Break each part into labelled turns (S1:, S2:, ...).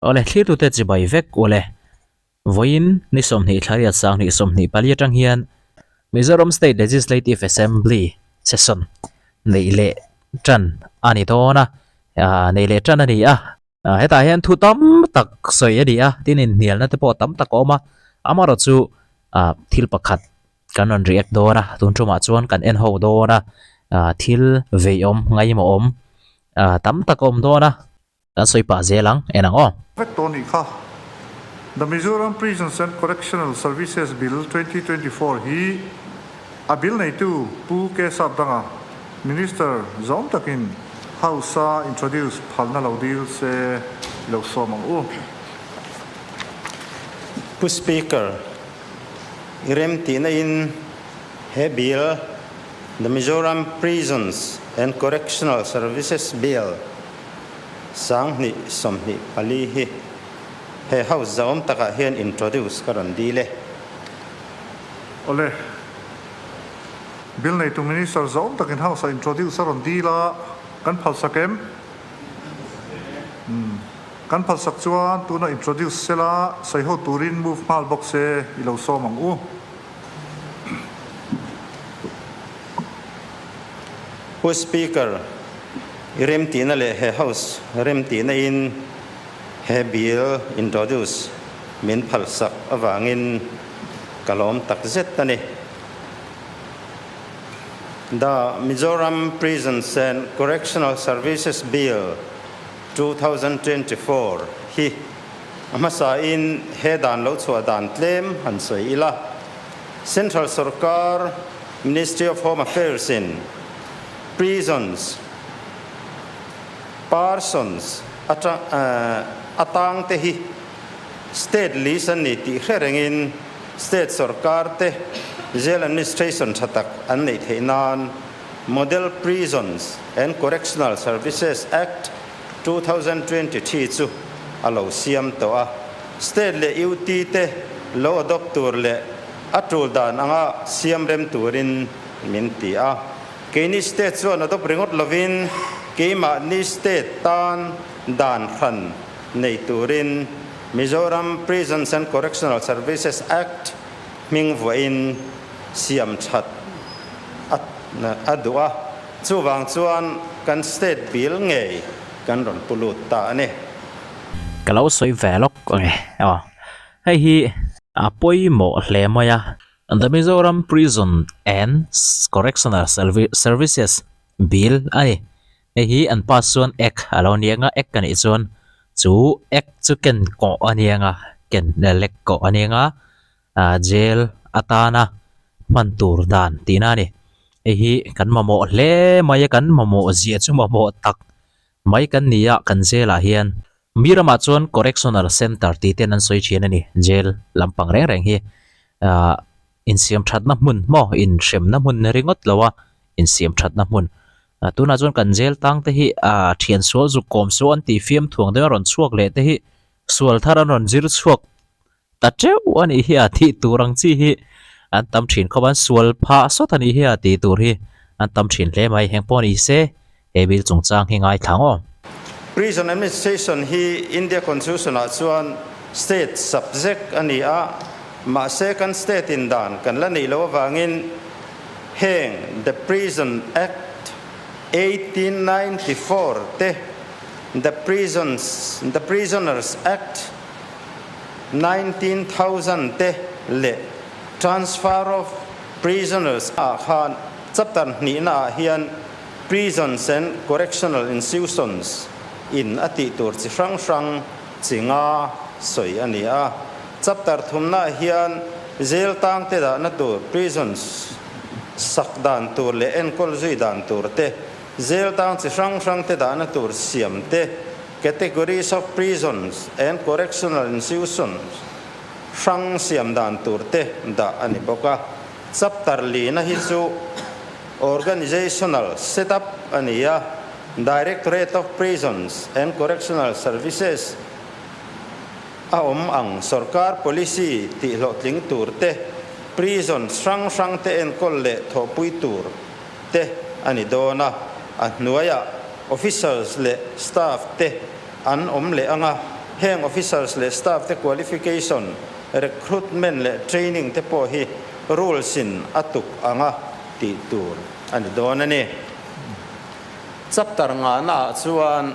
S1: Awle thlirtute chibai vek ule. Vawiin ni 20 thla riat 20 24 atang hian Mizoram State Legislative Assembly session neih leh tan a ni dawn a, neih leh tan a ni a. Hetah hian thu tam tak sawi a ni a, tin inhnialna te pawh tam tak a awm a, amaherawhchu thil pakhat kan rawn react dawn a, tun tumah chuan kan en ho dawn a, thil veiawm ngaimawhawm tam tak a awm dawn a. Kan sawi pah zel ang, en ang aw.
S2: Vek tawh nih kha. The Mizoram Prisons and Correctional Services Bill 2024 hi a bill neitu Pu K Sapdanga, Minister zawm takin House-a introduce phalna lo dil se i lo sawm ang u.
S3: Pu Speaker, i remtihna in he bill, The Mizoram Prisons and Correctional Services Bill, 2024 hi he House zahawm takah hian introduce ka rawn dil e.
S2: Awle, Bill neitu Minister zahawm takin House-ah introduce a rawn dil a, kan phalsak em? Umm, kan phalsak chuan tuna introduce sela sawiho turin move nghal bawk se i lo sawm ang u.
S3: Pu Speaker, i remtihna leh he House remtihna in he Bill introduce min phalsak avangin ka lawm tak zet a ni. The Mizoram Prisons and Correctional Services Bill 2024 hi a hmasa in he dan lo chhuah dan tlem han sawi ila. Central sorkar Ministry of Home Affairs in prisons persons atang atang te hi state list an ni tih hre rengin state sorkar te jail administration tha tak an neih theih nan Model Prisons and Correctional Services Act 2023 chu a lo siam tawh a. State leh UT te lo adopt tur leh a tul dan anga siam rem turin min ti a. Keini state chuan adopt ringawt lovin keimahni state tan dan hran nei turin Mizoram Prisons and Correctional Services Act hming vuahin siam that a duh a. Chuvang chuan kan state bill ngei kan rawn pu lut ta a ni.
S1: Ka lo sawi ve lawk ang e aw. Hei hi a pawimawh hle mai a. The Mizoram Prison and Correctional Services Bill a ni. Hei hi an pass chuan Act a lo ni ang a, Act a nih chuan chu Act chu ken kawh a ni ang a, ken lek kawh a ni ang a, jail atana hman tur dan tihna a ni. Hei hi kan mamawh hle mai a, kan mamawh zia chu mamawh tak mai kan ni a, kan jail ah hian mi ramah chuan correctional center tih ten an sawi thin a ni, jail lampang reng reng hi ah insiam thatna hmun maw inhremna hmun ni ringawt lo a insiam thatna hmun ah tunah chuan kan jail tang te hi ah thian sual zuk kawm sual an tih fiam thuang deuh a rawn chhuak leh te hi sual thar an rawn zir chhuak Ta teuh a nih hi a tih tur ang chi hi an tam thin khawp a, an sual phah sawt a nih hi a tih tur hi an tam thin hle mai. Heng pawh ni se he bill chungchang hi ngaithla ang aw.
S3: Prison Administration hi India Constitution ah chuan state subject a ni a, mahse kan state in dan kan la neih loh avangin heng The Prison Act 1894 te, The Prisons The Prisoners Act 19,000 te leh Transfer of Prisoners ah khan chapter hnihna ah hian Prisons and Correctional Institutions in a tih tur chi hrang hrang chi nga sawi a ni a. Chapter thumna ah hian jail tang te dahna tur prisons sak dan tur leh enkawl zui dan tur te, jail tang chi hrang hrang te dahna tur siam te, Categories of Prisons and Correctional Institutions hrang siam dan tur te dah a ni bawk a. Chapter lina hi chu Organizational Setup a ni a, Directorate of Prisons and Correctional Services a awm ang sorkar policy tihhlawhtling tur te, prisons hrang hrang te enkawl leh thawhpui tur te a ni dawn a, a hnuaiah officers leh staff te an awm leh ang a. Heng officers leh staff te qualification, recruitment leh training te pawh hi rules in a tuk anga tih tur a ni dawn a ni. Chapter ngahna ah chuan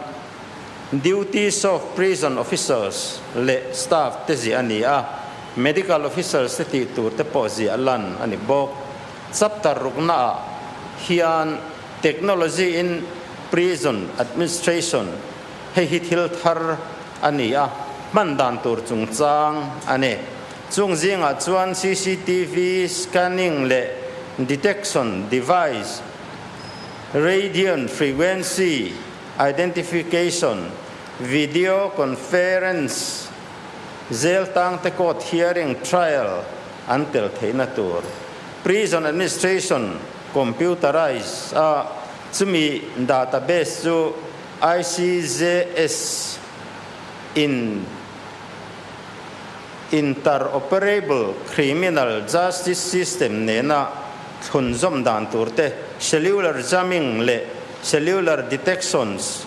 S3: duties of prison officers leh staff te ziah a ni a, medical officers te tih tur te pawh ziah lan a ni bawk. Chapter rukna ah hian technology in prison administration hei hi thil thar a ni a, hman dan tur chungchang a ni. Chung zingah chuan cctv scanning leh detection device, radion frequency identification, video conference, zel tangte court hearing trial an tel theihna tur, prison administration computerise a, chumi database chu ICJS in Interoperable Criminal Justice System nena thlunzawm dan tur te, cellular jamming leh cellular detections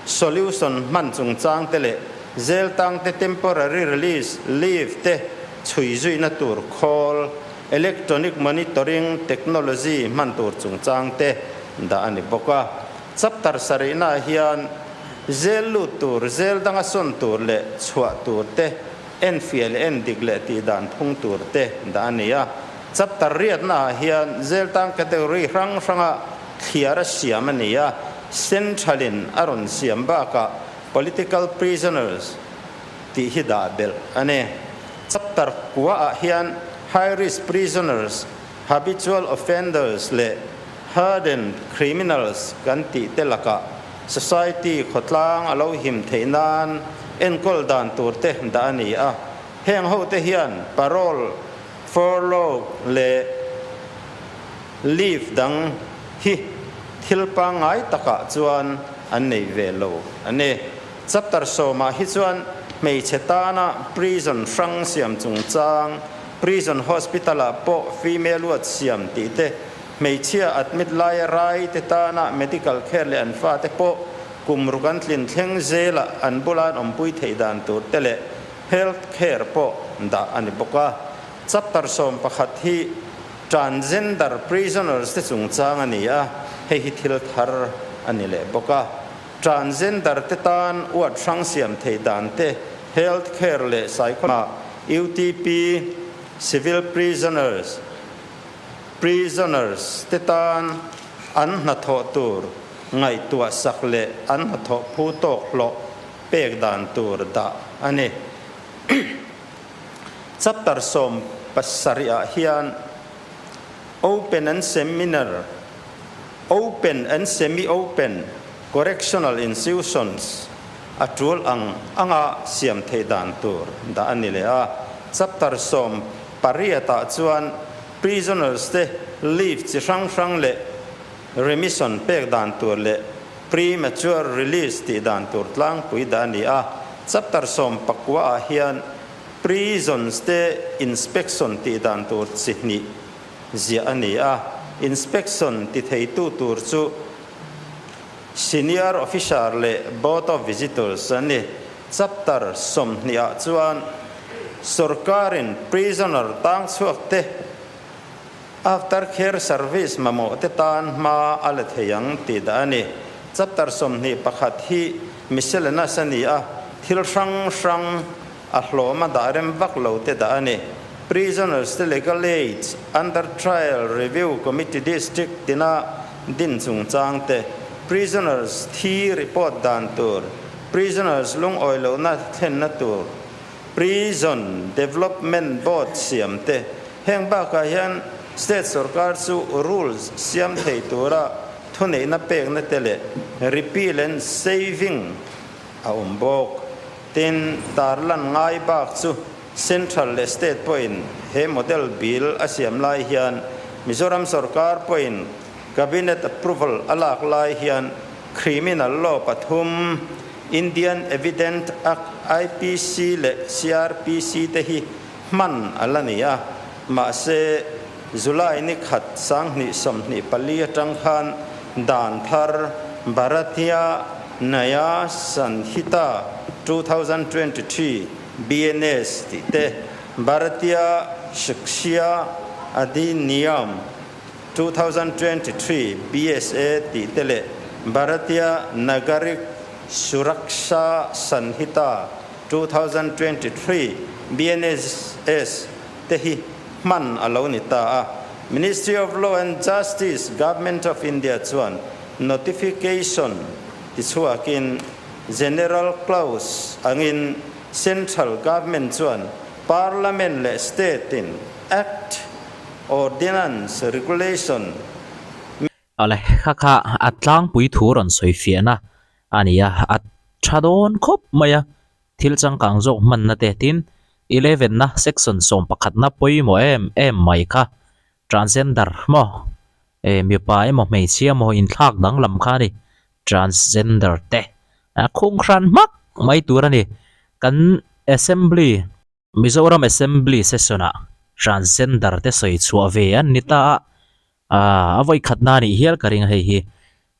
S3: solution hman chungchang te leh zel tangte temporary release leave te chhui zuina tur khawl electronic monitoring technology hman tur chungchang te dah a ni bawk a. Chapter sarihnaah hian zel lut tur, zel danga sawn tur leh chhuah tur te, enfiah leh endik leh tihdan phung tur te dah a ni a. Chapter riatnaah hian zel tang category hrang hranga thliar a siam a ni a, Central-in a rawn siam bakah political prisoners tih hi dah belh a ni. Chapter kuaah hian high risk prisoners, habitual offenders leh Hardened criminals kan tih te lakah society khawtlang a lo him theih nan enkawl dan tur te dah a ni a. Heng ho te hian parole, furlough leh leave dang hi thil pangngai takah chuan an nei ve lo a ni. Chapter sawmah hi chuan hmeichhe tana prison hrang siam chungchang, prison hospital-ah pawh female ward siam tih te, Hmeichhia admit laia rai te tana medical care leh an fate pawh kum ruk an tlin thleng zela an bula an awmpui theih dan tur te leh health care pawh dah a ni bawk a. Chapter 11 hi transgender prisoners te chungchang a ni a, hei hi thil thar a ni leh bawk a. Transgender te tan ward hrang siam theih dan te, health care leh psychology, UTP, civil prisoners, Prisoners te tan an hnathawh tur ngaihtuah sak leh an hnathawh phu tawk hlawh pek dan tur dah a ni. Chapter 17 ah hian Open and Seminar, Open and Semi-Open Correctional Institutions a tul ang anga siam theih dan tur dah a ni leh a. Chapter 18 ah chuan prisoners te leave chi hrang hrang leh remission pek dan tur leh premature release tih dan tur tlangpui dah a ni a. Chapter 19 ah hian prisons te inspection tih dan tur chi hnih ziah a ni a. Inspection ti theitu tur chu Senior Officer leh Board of Visitors an ni. Chapter 20 ah chuan sorkarin prisoner tang chhuak te after care service mamawh te tan hma a la thei ang tih dah a ni. Chapter 21 hi miscellaneous a ni a, thil hrang hrang a hlawm a dah rem vak lo te dah a ni. Prisoners te legal aids under trial review committee district tina din chungchang te, prisoners thi report dan tur, Prisoners lungawi lohna thlenna tur Prison Development Board siam te, heng bakah hian State sorkar chu rules siam thei tura thuneihna pekna te leh repeal and saving a awm bawk. Tin, tarlan ngai bak chu Central leh State pawhin he model bill a siam lai hian Mizoram sorkar pawhin Cabinet approval a lak lai hian Criminal Law pathum, Indian Evident Act, IPC leh CrPC te hi hman a la ni a, mahse July ni khat 2024 atang khan dan thar Bharatiya Nyaya Sanhita, 2023, BNS, tih te, Bharatiya Shiksha Adhiniyam, 2023, BSA, tih te leh Bharatiya Nagarik Suraksha Sanhita, 2023, BNSS, te hi hman a lo ni ta a. Ministry of Law and Justice, Government of India chuan notification tichhuakin General Clause angin Central Government chuan Parliament leh State in Act, Ordinance, Regulation,
S1: Awle, kha kha a tlangpui thu rawn sawi fiahna a ni a, a tha dawn khawp mai a, thil changkang zawk hmanna te tin eleven na section 11 na pawimawh em em mai kha transgender maw eh mipa emaw hmeichhia emaw inthlak danglam kha a ni transgender te a khung hran hmak mai tur a ni kan assembly Mizoram Assembly session-ah transgender te sawi chhuah ve an ni ta a, aaa a vawi khatna a nih hial ka ring a hei hi.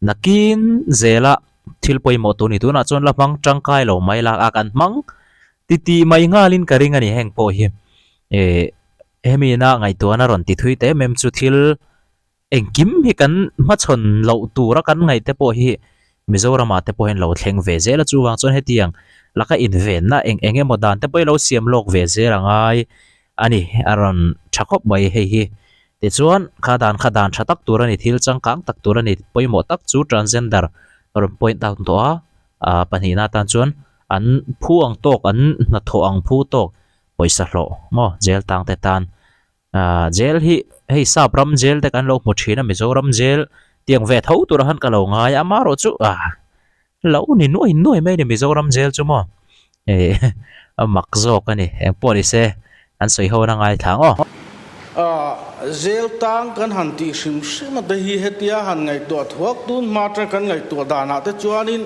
S1: Nakin zela thil pawimawh tur ni tunah chuan la hmang tangkai lo mai la a kan hmang titih mai nghalin ka ring a ni heng pawh hi. Ehh hemi ina ngaihtuahna rawn ti thui ta em em chu thil Engkim hi kan hmachhawn loh tura kan ngaih te pawh hi Mizoramah te pawh hian lo thleng ve zel a, chuvang chuan hetiang laka invenna eng eng emaw dan te pawh hi lo siam lawk ve zel a ngai a ni, a rawn tha khawp mai hei hi. Tichuan kha dan kha dan tha tak tur a ni, thil changkang tak tur a ni, pawimawh tak chu transgender rawn point out tawh a, ah pahnihna atan chuan an phu ang tawk, an hnathawh ang phu tawk pawisa hlawh maw jail tang te tan Aaa jail hi hei sap ram jail te kan lo hmu thin a Mizoram jail tiang ve tho turah khan ka lo ngai a amaherawh chu ah lo ni nuai nuai mai a ni Mizoram jail chu maw eh a mak zawk a ni engpawh ni se an sawi ho na ngai thla ang aw.
S4: Aaa jail tang kan han tih hrim hrim a te hi hetia han ngaihtuah thuak tun hma atang kan ngaihtuah danah te chuanin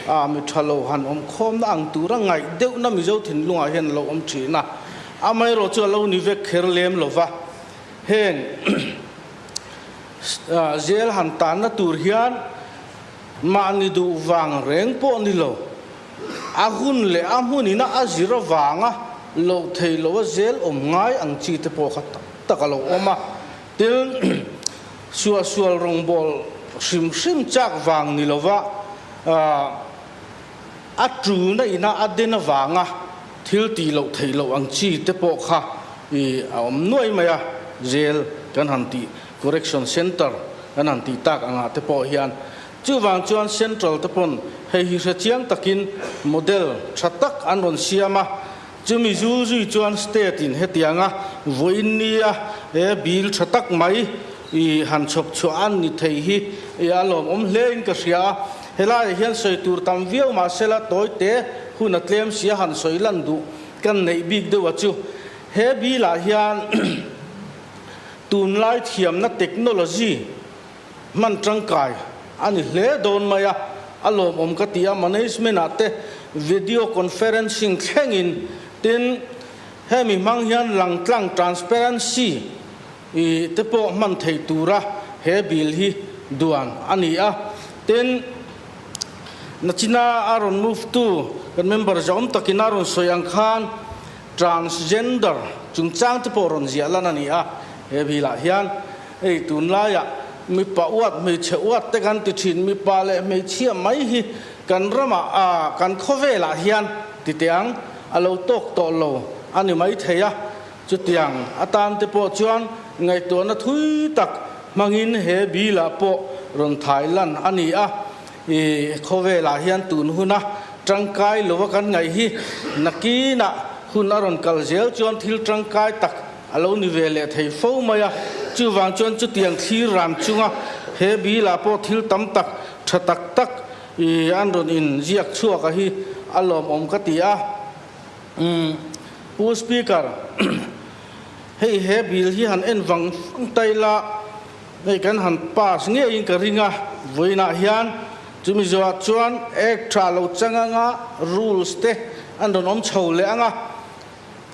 S4: ah mi tha lo han awm khawmna ang tura ngaih deuhna Mizo thinlungah hian a lo awm thin a. Amaherawh chu a lo ni vek kher lem lo va, heng zel han tanna tur hian mahni duh vang reng pawh ni lo, a hun leh a hmunina a zir avanga loh thei loa zel awm ngai ang chi te pawh kha tak tak a lo awm a. Tin, suahsual rawngbâwl hrim hrim châk vang ni lova, A tulna ina a den avanga thil tih loh theih loh ang chi te pawh kha i a awm nuai mai a, jail kan han tih, correction centre kan han tih tak angah te pawh hian. Chuvang chuan central te pawn hei hi hre chiang takin model tha tak an rawn siam a, chumi zul zui chuan state in hetianga vawiin nia he bill tha tak mai i han chhawp chhuah an ni thei hi i a lawmawm hle in ka hria a. Helaiah hian sawi tur tam viau mahsela tawi te hun a tlem sia han sawi lan duh kan neih bik deuh a chu. He bilah hian tunlai thiamna technology hman tangkai a ni hle dawn mai a, a lawmawm ka ti a, management ah te video conferencing thlengin tin hemi hmang hian langtlang transparency I te pawh hman thei tura he bill hi duan a ni a. Tin, nachina a rawn move tu kan member zawm takin a rawn sawi ang khan transgender chungchang te pawh rawn ziah lan a ni a. He bill ah hian hei tunlaiah mipa uat hmeichhe uat te kan ti thin, mipa leh hmeichhia mai hi kan ramah ah kan khawvelah hian ti teh ang a lo tawk tawh lo a ni maithei a. Chutiang atan te pawh chuan ngaihtuahna thui tak hmangin he bill-ah pawh rawn thai lan a ni a. I khawvelah hian tun huna tangkai lova kan ngaih hi nakinah hun a rawn kal zel chuan thil tangkai tak a lo ni ve leh thei fo mai a. Chuvang chuan chutiang thlir ran chunga he bill-ah pawh thil tam tak tha tak tak i an rawn inziak chhuak a hi a lawmawm ka ti a. Umm Pu Speaker, hei he bill hi han en vang vang ta ila, hei kan han pass ngeiin ka ring a, vawiinah hian chumi zawhah chuan Act tha lo chang anga rules te an rawn awm chho leh ang a,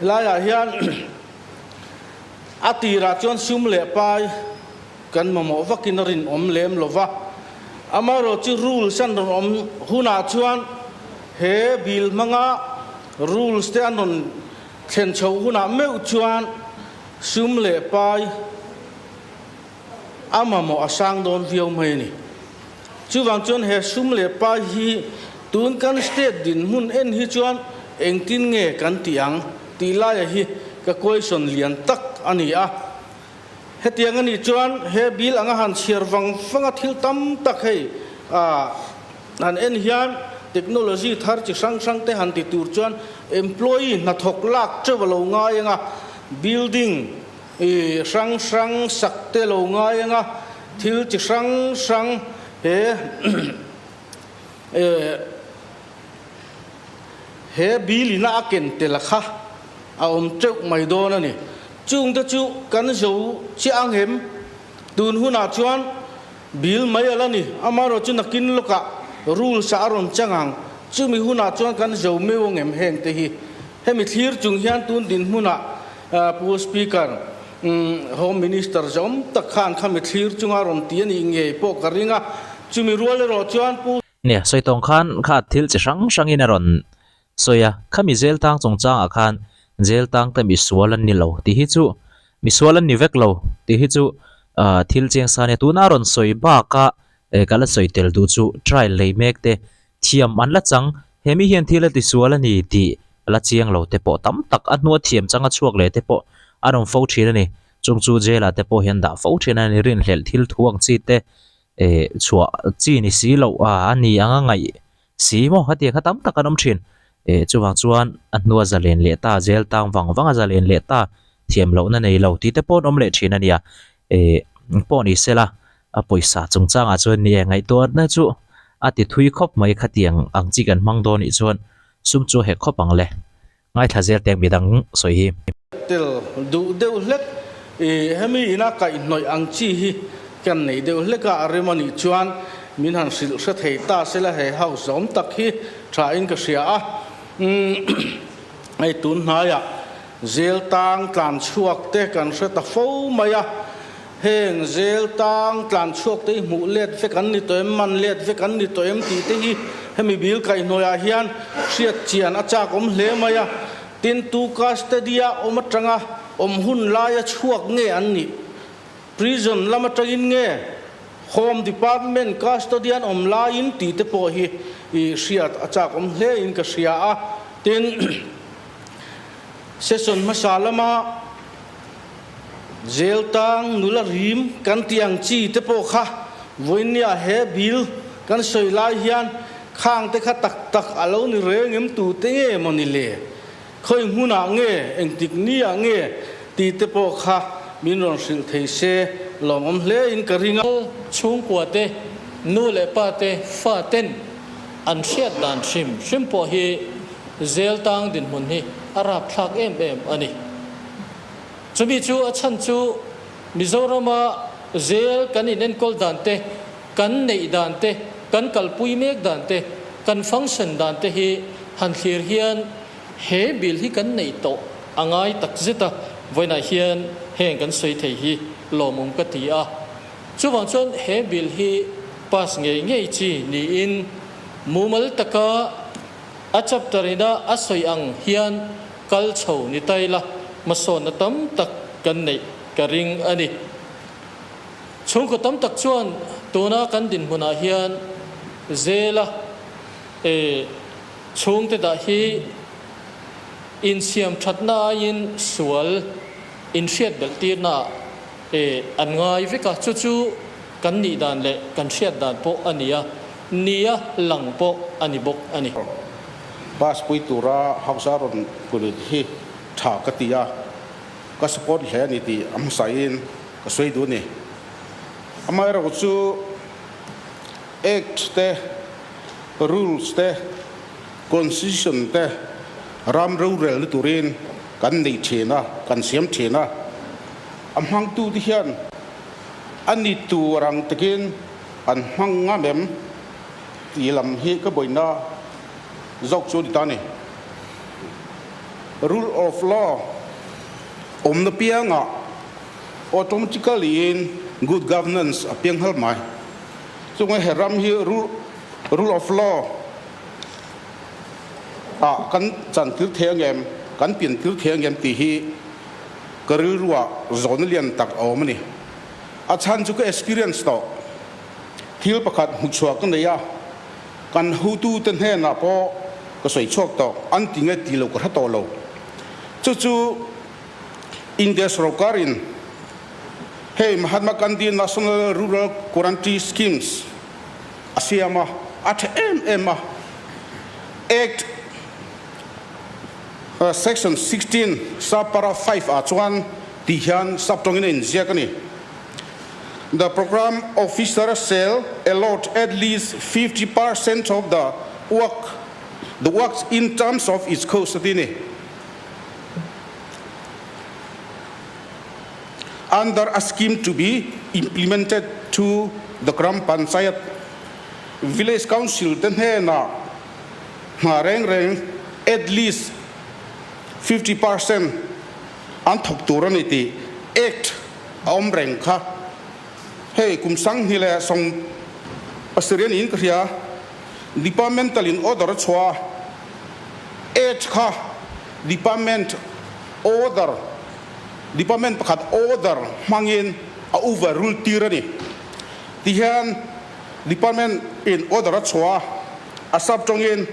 S4: helaiah hian a tirah chuan sum leh pai kan mamawh vakin a rinawm lem lo va, amaherawhchu rules an rawn awm hunah chuan. He bill hmanga rules te an rawn thlen chho hunah meuh chuan sum leh pai a mamawh a sang dawn viau mai a ni. Chuvang chuan he sum leh pai hi tun kan state dinhmun en hi chuan engtin nge kan tih ang tih laia hi ka question lian tak a ni a. Hetiang a nih chuan he bill anga han chhiar vang vanga thil tam tak hei han en hian technology thar chi hrang hrang te han ti tur chuan employee hnathawk lak teuh a lo ngai anga, building hrang hrang sak te lo ngai anga, thil chi hrang hrang he he bill ina a ken tel kha a awm teuh mai dawn a ni. Chungte chu kan zo chiah ang em? Tun hunah chuan bill mai a la ni. Amaherawh chu nakin lawkah rules ah a rawn chang ang. Chumi hunah chuan kan zo meu ang em heng te hi? Hemi thlir chung hian tun dinhmunah Pu Speaker, Home Minister zawm tak khan khami thlir chunga rawn ti a nih ngei pawh ka ring a. Chumi rual erawh chuan Pu.
S1: Nia, sawi tawng khan kha thil chi hrang hrangin a rawn Sawi a, khami jail tang chungchangah khan jail tang te misual an ni lo tih hi chu misual an ni vek lo tih hi chu ah thil chiang sa ania tuna rawn sawi baka eh ka la sawi tel duh chu trial lei mek te thiam an la chang hemi hian thil a ti sual a ni tih la chiang lo te pawh tam tak a hnua thiam changa chhuak leh te pawh an awm fo thin a ni chung chu jail ah te pawh hian dah fo thin a ni rinhlelh thil thu ang chi te eh chhuah chi ni si loh a a ni anga ngaih Si maw hetiang kha tam tak an awm thin. Eh chuvang chuan a hnua zalen leh ta, jail tang vang vang a zalen leh ta, thiam lohna nei lo tih te pawh an awm leh thin a nia. Eh pawh ni sela a pawisa chungchangah chuan ni e ngaihtuahna chu a ti thui khawp mai khatiang ang chi kan hmang dawn nih chuan sum chu a hek khawp ang le. Ngaithla zel teng midang sawi hi.
S4: Tel duh deuh hlek i hemi ina kaihhnawih ang chi hi kan nei deuh hlek a, a rem a nih chuan min han hrilh hre thei ta sela he house zawm tak hi tha in ka hria a. Umm hei tun hnaiah zel tang tlan chhuak te kan hre ta fo mai a, heng zel tang tlan chhuak te hi hmuh let vek an ni tawh em, man let vek an ni tawh em tih te hi hemi bil kaihhnawihah hian hriat chian a chak awm hle mai a. Tin, tu custody-a awm atanga awm hun laia chhuak nge an nih? Prison lam atangin nge Home Department custodian awm laiin tih te pawh hi i hriat a chak awm hle in ka hria a. Tin, session hmasa lama jail tang nula rim kan tih ang chi te pawh kha vawinia he bill kan sawi lai hian Khang te kha tak tak a lo ni reng em tu te nge maw ni le? Khawi hmunah nge, engtik ni ah nge ti te pawh kha min rawn hrilh thei se lawmawm hle in ka ring a.
S5: Chhungkua te, nu leh pa te, fa ten an hriat dan hrim hrim pawh hi zel tang dinhmun hi a rapthlak em em a ni. Chumi chu a chhan chu Mizorama zel kan inenkawl dan te, Kan neih dan te, kan kalpui mek dan te, kan function dan te hi han thlir hian he bill hi kan neih tawh a ngai tak zet a, vawiinah hian heng kan sawi thei hi lawmawm ka ti a. Chuvang chuan he bill hi pass ngei ngei chi niin mumal taka a chapter ina a sawi ang hian kal chho ni ta ila hmasawnna tam tak kan neih ka ring a ni. Chhungkaw tam tak chuan tuna kan dinhmunah hian zela e chhungte dah hi insiam thatna aiin sual inhriat belh tirna ah e an ngai vek a, chu chu kan nih dan leh kan hriat dan pawh a ni a, nia lang pawh a ni bawk a ni.
S6: Bus pui tura hausa rawn kulit hi tha ka ti a, ka support hle a ni tih a hmasain Ka sawi duh a ni. Amaherawh chu Act te, Rules te, Constitution te ram rorel na turin kan nei thin a, kan siam thin a. A hmangtute hian a ni tur ang takin an hmang ngam em tih lam hi ka buaina zawk chu a ni ta a ni. Rule of Law awmna piangah Automatically in good governance a piang nghal mai. Chunga he ram hi rule of law ah kan chan tir thei angem, kan pian tir thei angem tih hi ka rilruah zawhna lian tak a awm a ni. A chhan chu ka experience tawh thil pakhat hmuchhuah ka nei a, kan hotute hnenah pawh ka sawi chhuak tawh, an ti nge ti lo ka hre tawh lo. Chu chu India sorkarin hei Mahatma Gandhi National Rural Guarantee Schemes a siam a, a tha em em a. Act Section 16 sub-para 5 ah chuan tih hian sub-tawngin a inziak a ni. The program officer shall allot at least 50% of the work the works in terms of its cost a ti a ni. Under a scheme to be implemented to the Gram Panchayat, Village Council te hnenah hna reng reng at least 50% an thawk tur a ni tih Act a awm reng kha. Hei kum sanghnih leh sawm pasarih a niin ka hria. Departmental in order a chhuah a, Act kha Department order, Department pakhat order hmangin a overrule tir a ni. Tihian Department in order a chhuah a, a sub tawngin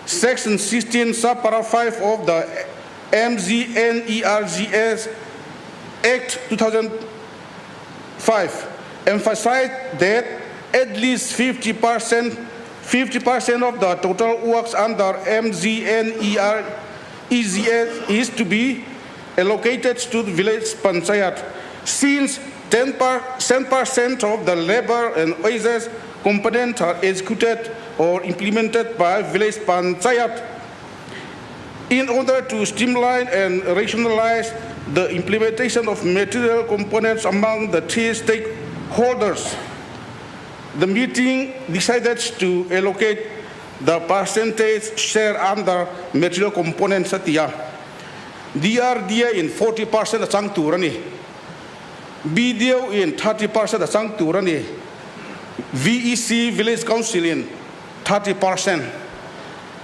S6: Section 16 sub para 5 of the MGNERGS Act 2005 emphasized that at least 50% 50% of the total works under MGNEREGS is to be allocated to the village panchayat since 10% of the labor and wages component are executed or implemented by village panchayat. In order to streamline and rationalize the implementation of material components among the three stakeholders, the meeting decided to allocate the percentage share under material components a ti a. DRDA in 40% a chang tur a ni. BDO in 30% a chang tur a ni. VEC, Village Council, in 30%.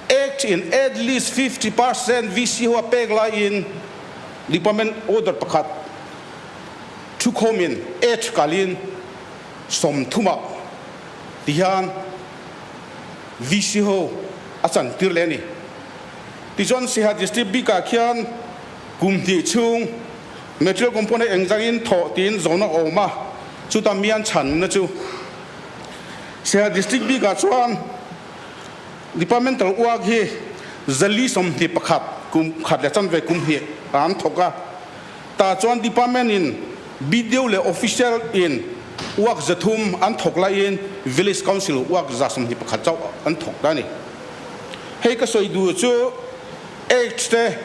S6: Act in at least 50% VC ho a pek laiin Department order pakhat thukhawmin Act kalin 30 ah tihian VC ho a chantir leh a ni. Tichuan Siaha District bikah khian kum hnih chhung material component engzangin thawh tiin zawn a awm a, chuta mian chhanna chu Siaha District bikah chuan Departmental uak hi 421 kum khat leh chanve kum hnih an thawk a, tah chuan department in BDO leh official in uak 300 an thawk laiin Village Council uak 121 chauh an thawk ta a ni. Hei ka sawi duh chu Act te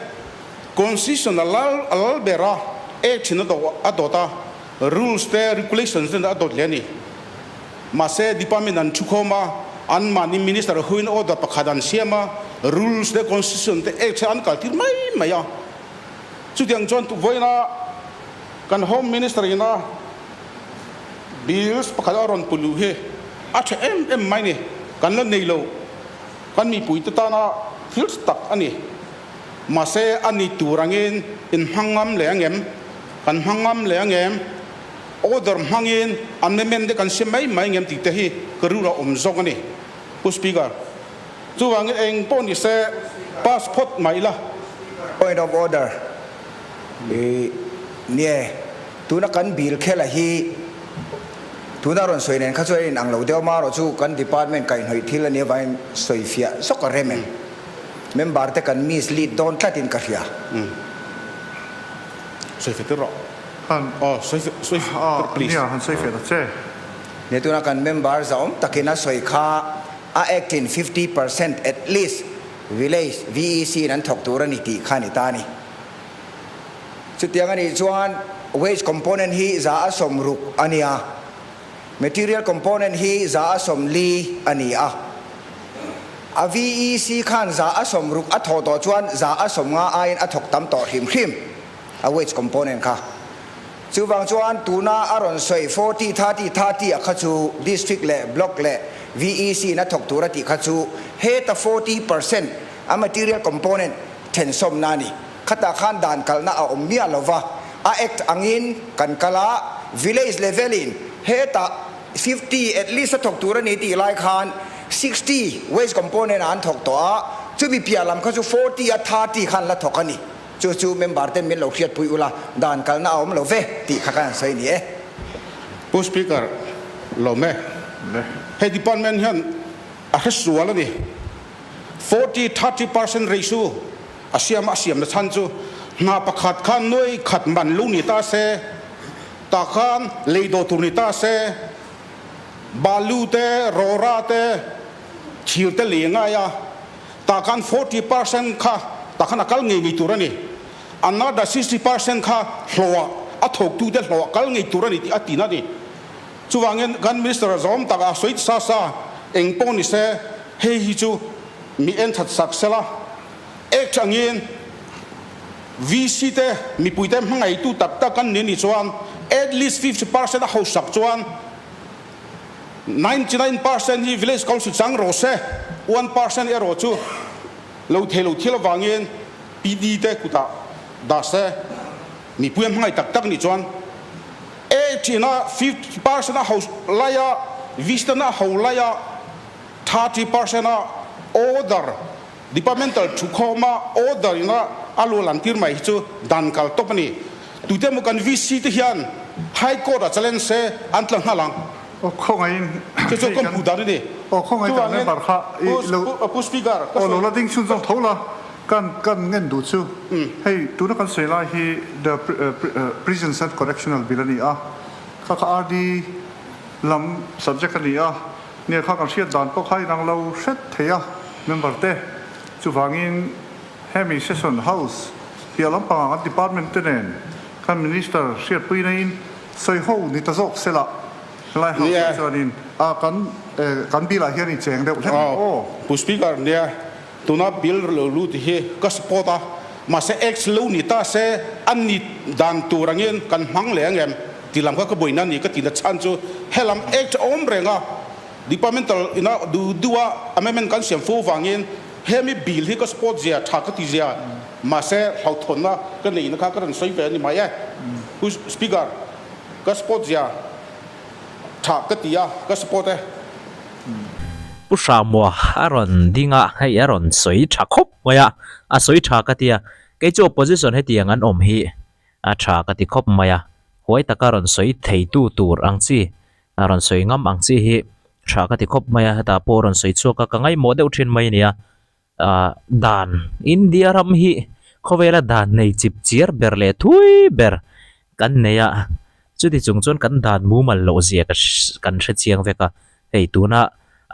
S6: Constitution a lal a lal ber a, Act in a dawt a, Rules te Regulations ten a dawt leh a ni. Mahse, department an thukhawm a, anmahni minister huin order pakhat an siam a, rules leh constitution te act an kaltir mai mai a. Chutiang chuan vawiina kan home minister ina bills pakhat a rawn pu luh hi a tha em em mai ni. Kan la nei lo, kan mipuite tana thil tha tak a ni. Mahse, a ni tur angin inhmang ngam leh angem? Kan hmang ngam leh angem? Order hmangin amendment te kan siam mai mai ngem tih te hi ka rilru a awm zawk a ni, Pu Speaker. Chuvangin eng pawh ni se pass phawt mai ila.
S7: Point of order, I nie, tuna kan bill khela hi tuna rawn sawi nen kha chuan a inang lo deuh amaherawh chu kan department kaihhnawih thil a nih avangin sawi fiah zawk a rem em? Member te kan mislead dawn tlatin ka hria.
S6: Sawi fiah tir rawh.
S2: Han
S6: Aw sawi fiah sawi fiah tir please.
S2: Nia han sawi fiah ta che.
S7: Ni tuna kan member zahawm takin a sawi kha a act in 50% at least village VEC in an thawk tur a ni tih kha a ni ta a ni. Chutiang a nih chuan wage component hi 60% a ni a, material component hi 40% a ni a. A VEC khan 60% a thawh tawh chuan 50% aiin a thawk tam tawh hrim hrim. A wage component kha. Chuvang chuan tuna a rawn sawi 40, 30, 30 a kha chu district leh block leh VEC in a thawk tur a tih kha chu heta 40% A material component thensawmna a ni. Khatah khan dan kalna a awm miah lo va, a act angin kan kal a, village level in hetah 50 at least a thawk tur a ni tih lai khan 60 wage component ah an thawk tawh a, chumi piah lam kha chu 40 a 30 khan la thawk a ni. Chu chu member ten min lo hriatpui ula, dan kalna a awm lo ve tih kha kan han sawi ni e.
S6: Pu Speaker, lawm e. Hei department hian a hre sual a ni. 40, 30 percent ratio a siam a, a siamna chhan chu hna pakhat khan nuai khat man lo ni ta se, tah khan lei dawh tur ni ta se, balu te, rawra te, thir te lei a ngai a, tah khan 40% kha tah khan a kal ngei ngei tur a ni. Another 60% kha hlawhah a thawktute hlawhah kal ngei tur a ni tih a tin a ni. Chuvangin kan Minister a zawm tak a sawi sa sa eng pawh ni se hei hi chu mi en that sak sela. Act angin VC te mipuite hmangaitu tak tak an ni ni chuan at least 50% a hausak chuan 99% hi Village Council chang rawh se, 1% erawh chu lo thei lo thil avangin PD te kutah dah se. Mipui a hmangaih tak tak nih chuan e thihna 50% a ho laia Vistana a ho laia 30% a order departmental thukhawma order ina a lu lan tir mai hi chu dan kal tawp a ni. Tute emaw kan VC te hian High Court ah challenge se an tla nghal ang.
S2: Aw khawngaihin
S6: Chu chu ka hmuh dan a ni.
S2: Aw khawngaih kan member kha i lo
S6: Pu Speaker
S2: ka sawi. Aw lo la ding chhun zawng tho la. Kan kan ngen duh chu hei tuna kan sawi lai hi the Prisons and Correctional Bill a ni a, kha kha RD lam subject a ni a, nia kha kan hriat dan pawh kha inang lo hret thei a member te, chuvangin hemi session house piah lampangah kan department te nen kan minister hriatpui naiin sawi ho ni ta zawk se lah helai house ah chuanin a kan kan bill ah hian i cheng deuh hlek aw.
S6: Pu Speaker, nia Tuna bill lo lut hi ka support a, mahse ex lo ni ta se a ni dan tur angin kan hmang leh angem tih lam kha ka buaina ni ka tihna chhan chu helam act a awm reng a, departmental ina duh duh a amendment kan siam fo vangin hemi bill hi ka support zia tha ka ti zia mahse hlauhthawnna ka neihna kha ka rawn sawi ve a ni mai e. Pu Speaker, ka support zia tha ka ti a, ka support e.
S1: Pu Hramua a rawn ding a, hei a rawn sawi tha khawp mai a, a sawi tha ka ti a, kei chu opposition hetiang an awm hi a tha ka ti khawp mai a, huai taka rawn sawi theitu tur ang chi, a rawn sawi ngam ang chi hi tha ka ti khawp mai a, hetah pawh rawn sawi chhuak a, ka ngaihmawh deuh thin mai a nia, ah dan India ram hi khawvela dan nei chip chiar ber leh thui ber kan nei a chuti chung chuan kan dan mumal loh zia ka kan hre chiang vek a hei tuna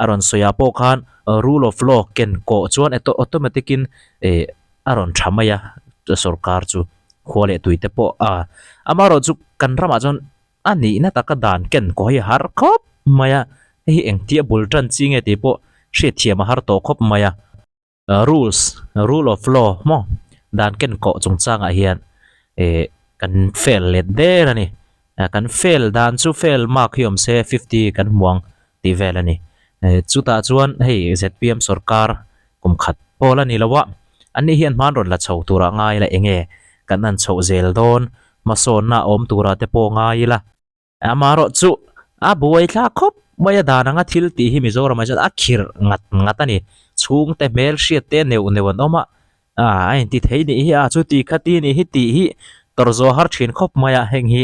S1: a rawn sawi ah pawh khan rule of law ken kawh chuan automatic in eh a rawn tha mai a sorkar chu khua leh tui te pawh a amaherawhchu chu kan ramah chuan A nihna taka dan ken kaw hi a har khawp mai a, hei hi engtia bul tan chi nge tih pawh hriatthiam a har tawh khawp mai a. Rules, rule of law maw dan ken kawh chungchangah hian eh kan fail let der a ni. Kan fail dan chu fail mark hi awm se 50 kan hmu ang tih vel a ni. Chutah chuan hei zpm sorkar kum khat pawl a ni lo a, anni hian hman rawn la chho turah ngai la enge kan han chhoh zel dawn Hmasawnna a awm turah te pawh ngai ila. Amaherawh chu a buai thlak khawp mai a dan anga thil tih hi Mizoramah chuan a khirh ngat ngat a ni. Chhungte hmel hriat te neuh neuh an awm a, a inti thei nih hi a chu ti kha ti nih hi tih hi tawrh zawh har thin khawp mai a, heng hi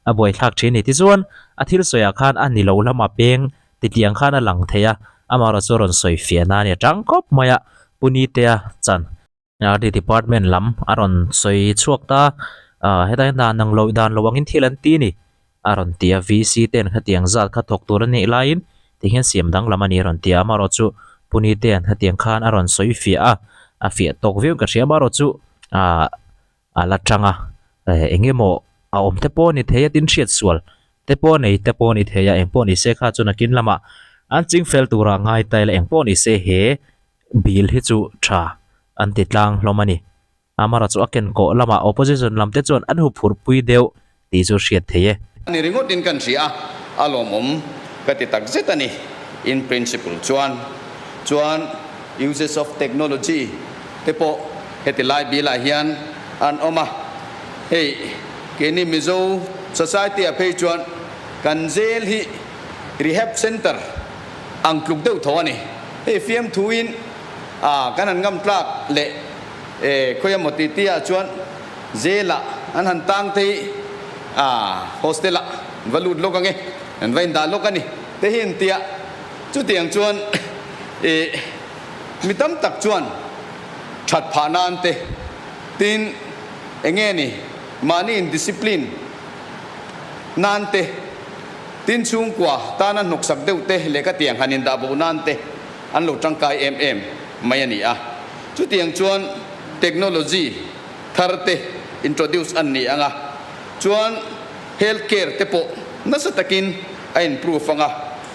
S1: a buai thlak thin a ni. Tichuan a thil sawiah khan a ni lo lama peng titiang khan a lang thei a, amaherawh chu a rawn sawi fiah na a ni a tang khawp mai a, Punitea chan. RD department lam a rawn sawi chhuak ta a heta hian dan ang lo dan lo angin thil an ti a ni a rawn ti a VC ten khatiang zat kha thawk tur a nih laiin tihian siam danglam a ni a rawn ti a amaherawh chu Puni te an hetiang khan a rawn sawi fiah a a fiah tawk viau ka hria amaherawh chu ah a la tang a eh eng emaw a awm te pawh a ni thei a tin hriat sual te pawh a nei te pawh a ni thei a eng pawh ni se kha chu nakin lamah an ching fel turah ngai ta ila eng pawh ni se he Bill hi chu tha an ti tlang hlawm a ni. Amara chu a ken kawh lamah opposition lam te chuan an huphurh pui deuh tih chu hriat theih e.
S8: Ni ringawt in kan hria a, a lawmawm ka ti tak zet a ni. In principle chuan chuan uses of technology. te pawh heti lai bill ah hian an awm a. Hei keini Mizo society ah phei chuan kan jail hi rehab centre ang tluk deuh tho a ni. Hei fiamthu in a kan han ngam tlak leh e khawi emaw ti ti ah chuan jail ah an han tang te hi a hostel ah va lut lawk ange an va indah lawk a ni te hi an ti a. Chutiang chuan e mi tam tak chuan that phah nan te tin enge ni mahni in discipline nan te tin chhungkua tana hnawksak deuh te lehkha tiang han indah bo nan te an lo tangkai em em mai a ni a. Chutiang chuan technology thar te introduce an ni ang a, chuan health care te pawh nasa takin a improve ang a.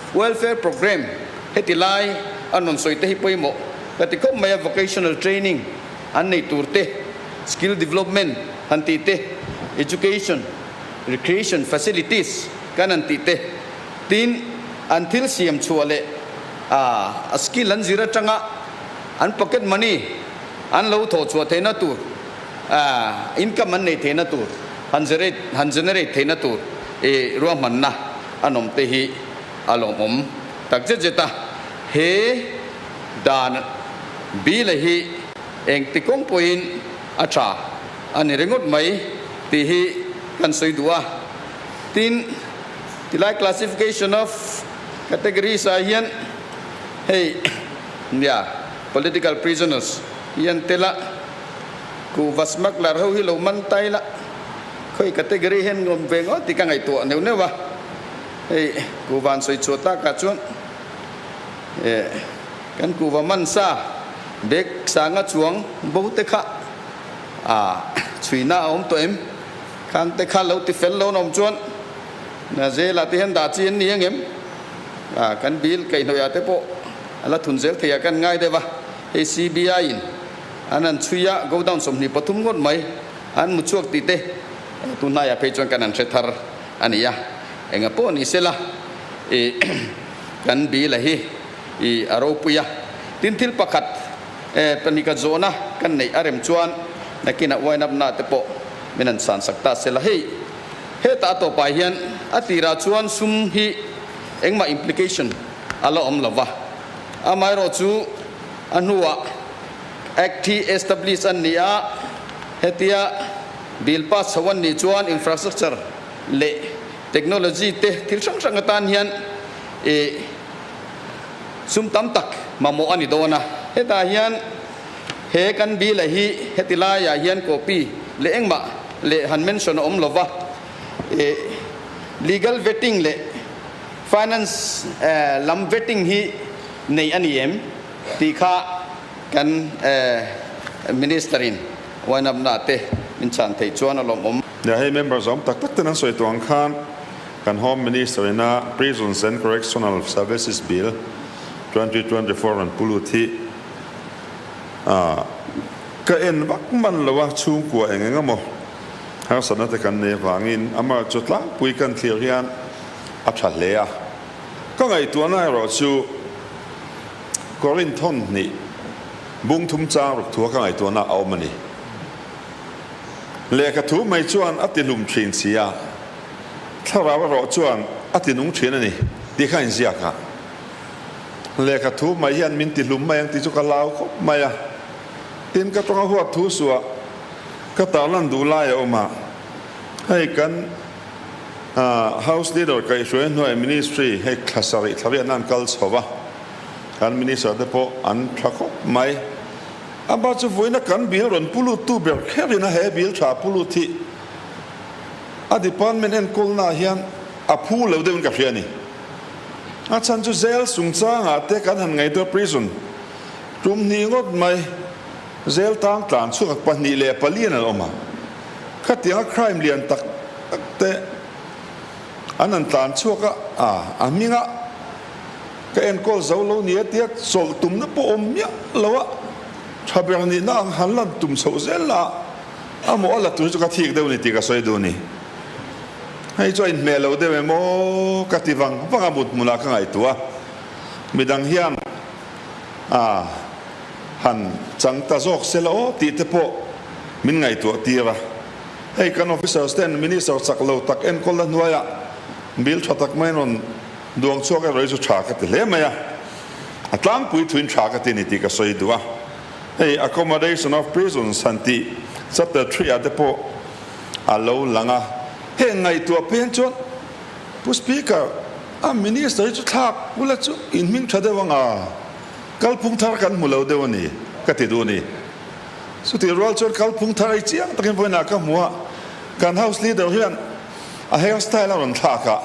S8: Welfare programme heti lai an rawn sawi te hi pawimawh ka ti khawp mai a, vocational training an nei tur te, skill development han tih te, education, recreation facilities kan han tih te, tin an thil siam chhuah leh a skill an zir atanga an pocket money an lo thawh chhuah theihna tur, income an nei theihna tur, han generate han generate theihna tur i ruahmanna an awm te hi a lawmawm tak zet zet a. He dan bile hi engti kawng pawhin a tha a ni ringawt mai tih hi kan sawi duh a. Tin, tilai classification of categories ah hian hei nia political prisoners hi an tel a, kuhva smuggler ho hi lo man ta ila khawi category hian ngawm ve ngawt tih ka ngaihtuah neuh neuh a. Hei kuhva an sawi chhuah takah chuan eh kan kuhva man sa bag sanga chuang bo te kha ah chhuina a awm tawh em? Khang te kha lo ti fel lo an awm chuan na zela te hian dah chi an ni ang em? Ah kan bill kaihhnawih ah te pawh a la thun zel thei ah kan ngai deuh a, hei CBI in an han chhui a go down 23 ngawt mai an mu chhuak tih te tunhnaiah phei chuan kan han hre thar a ni a, enga pawh ni sela ih kan bill a hi ih a ropui a, tin thil pakhat eh pahnih ka zawhna kan neih a rem chuan nakinah wine up na te pawh min han san sak ta sela hei hetah a tawpah hian a tirah chuan sum hi engmah implication a la awm lova amaherawh chu a hnuah act hi establish an ni a hetia bill pass chho an nih chuan infrastructure leh technology te thil hrang hrang atan hian ih sum tam tak mamawh a ni dawn a. Hetah hian he kan bill-a hi heti laiah hian copy leh engmah leh han mention a awm lova, ih legal vetting leh finance lam vetting hi nei a ni em tih kha kan minister in wind up na te min chhan theih chuan a lawmawm.
S9: Nia hei member zawm tak tak ten an sawi tawh ang khan kan Home Minister ina Prisons and Correctional Services Bill 2024 rawn pu lut hi ka en vak man lo a, chhungkua eng eng emaw harsatna te kan nei avangin amah chu tlangpui kan thlir hian a tha hle a. Ka ngaihtuahna erawh chu Korinth thawn hnih bung thum chang ruk thua ka ngaihtuahna a awm a ni. Lehkha thu mai chuan a ti hlum thin si a, thlarau erawh chuan a ti nung thin a ni tih kha inziak a. Lehkha thu mai hian min ti hlum mai ang tih chu ka hlau khawp mai a. Tin, ka tawnga huat thu suah ka tarlan duh lai a awm a, hei kan House Leader kaihhruai hnuai Ministry hei thla sarih thla riatna an kal chho va, kan Minister te pawh an tha khawp mai. Amah chu vawiina kan bill rawn pu lut tu ber kherin a he bill tha pu lut hi a department enkawlna ah hian a phu lo deuhin ka hria a ni. A chhan chu jail chungchangah te kan han ngaihtuah prison tum hnih ngawt mai jail tang tlan chhuak 2 leh 4 an awm a, khatianga crime lian tak tak te an han tlan chhuak a, a hminga Ka enkawl zo lo nia tia chawlh tumna pawh awm miah lo a, tha ber nihna ang han lan tum chhoh zel la a maw a la tur chu ka thik deuh ni tih ka sawi duh ni. Hei chu a inhmeh lo deuh em aw ka ti vang vang a mut hmunah ka ngaihtuah a, midang hian a. han chang ta zawk se la aw tih te pawh min ngaihtuah tir a. Hei kan officers ten minister chak lo tak enkawl la hnuaiah bill tha tak mai rawn duang chhuak erawh hi chu tha ka ti hle mai a. A tlangpui thuin tha ka ti ni tih ka sawi duh a. Hei accommodation of prisons han tih chapter 3 ah te pawh a lo lang a. Heng ngaihtuah phei chuan Pu Speaker, a minister hi chu thlak ula chu in hming tha deuh anga kalphung thar kan hmu lo deuh a ni ka ti duh a ni. Chutih rual chuan kalphung thar ei chiang takin vawiinah ka hmu a, kan House Leader hian a hair style a rawn thlak a,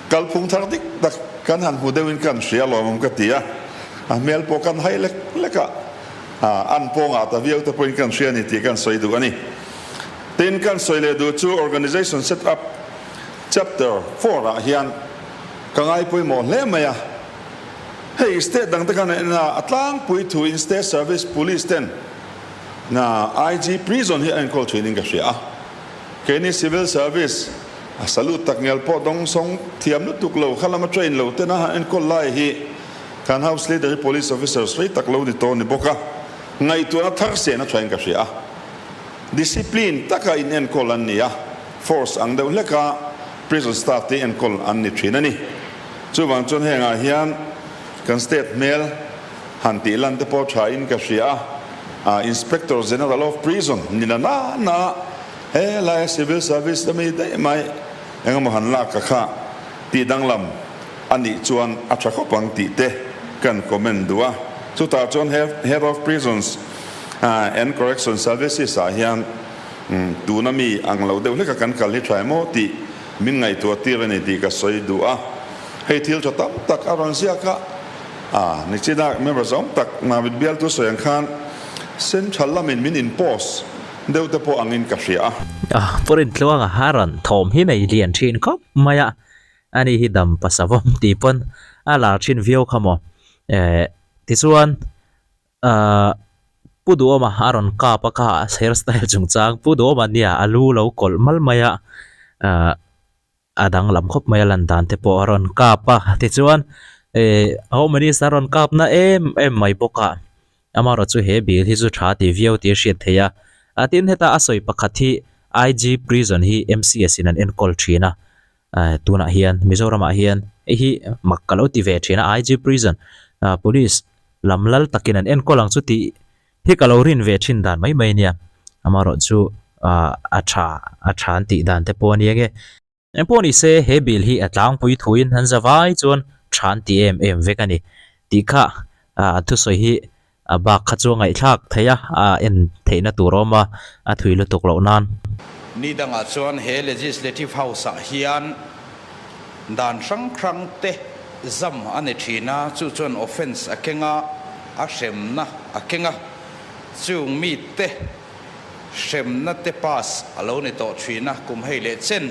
S9: kalphung thar dik tak kan han hmu deuhin kan hria lawmawm ka ti a, a hmel pawh kan hai lek lek a, an pawngah ta viau te pawhin kan hria a ni tih kan sawi duh a ni. Tin, kan sawi leh duh chu Organization Set Up Chapter 4 ah hian ka ngai pawimawh hle mai a. Hei state dang te khan en a, a tlangpui thu in State Service Police ten na IG Prison hi a enkawl thin in ka hria a. Keini Civil Service a salute tak ngel pawh dawng sawng thiam lutuk lo kha lama train lo ten a han enkawl lai hi kan House Leader hi Police Officers rei tak lo ni tawh ni bawk a, ngaihtuahna thar sen a tha in ka hria a. Discipline taka in enkawl an ni a, force ang deuh hleka prison staff te enkawl an ni thin a ni. Chuvang chuan hengah hian kan state hmel han tih lan te pawh tha in ka hria a, Inspector General of Prison ni na na na he laia civil service te mi daih mai engemaw han lak ka kha tih danglam a nih chuan a tha khawp ang tih te kan comment duh a. Chutah chuan Head of Prisons and Correction Services ah hian tuna mi ang lo deuh hleka kan kal hi tha emaw tih min ngaihtuah tir a ni tih ka sawi duh a. Hei thil tha tam tak a rawn ziak a, a nichina member zawng tak Mamit bialtu sawi ang khan Central lamin min impose deuh te pawh angin ka hria a.
S1: Purin tluanga a rawn thawm hi nei lian thin khawp mai a, ani hi dam pasavawm tih pawn a lar thin viau kha maw. Eh tichuan ahh Pu Duhawma a rawn kap a kha hair style chungchang Pu Duhawma nia a lu lo kawlh mal mai a ahh a danglam khawp mai a lan dan te pawh a rawn kap a tichuan eh Home Minister a rawn kap na em em mai bawk a amaherawh chu he bill hi chu tha ti viau tih a hriat theih a a tin heta a sawi pakhat hi IG prison hi M_C_S in an enkawl thin a eh tunah hian Mizoram ah hian hei hi mak ka lo ti ve thin a IG prison ah police lam lal takin an enkawl ang chu tih hi ka lo rin ve thin dan mai mai ania amaherawh chu ah a tha a tha an tih dan te pawh a nia nge. Engpawh ni se he bill hi a tlangpui thuin an za vai chuan tha an ti em em vek a ni tih kha ah an thusawi hi A bak kha chu a ngaihthlak theih a, a en theihna tur a awm a, a thui lutuk loh nan.
S8: Ni dangah chuan he Legislative House-ah hian dan hrang hrang te zam a ni thin a, chu chuan offence a keng a, a hremna a keng a, chung mite hremna te pass a lo ni tawh thin a, kum hei leh chen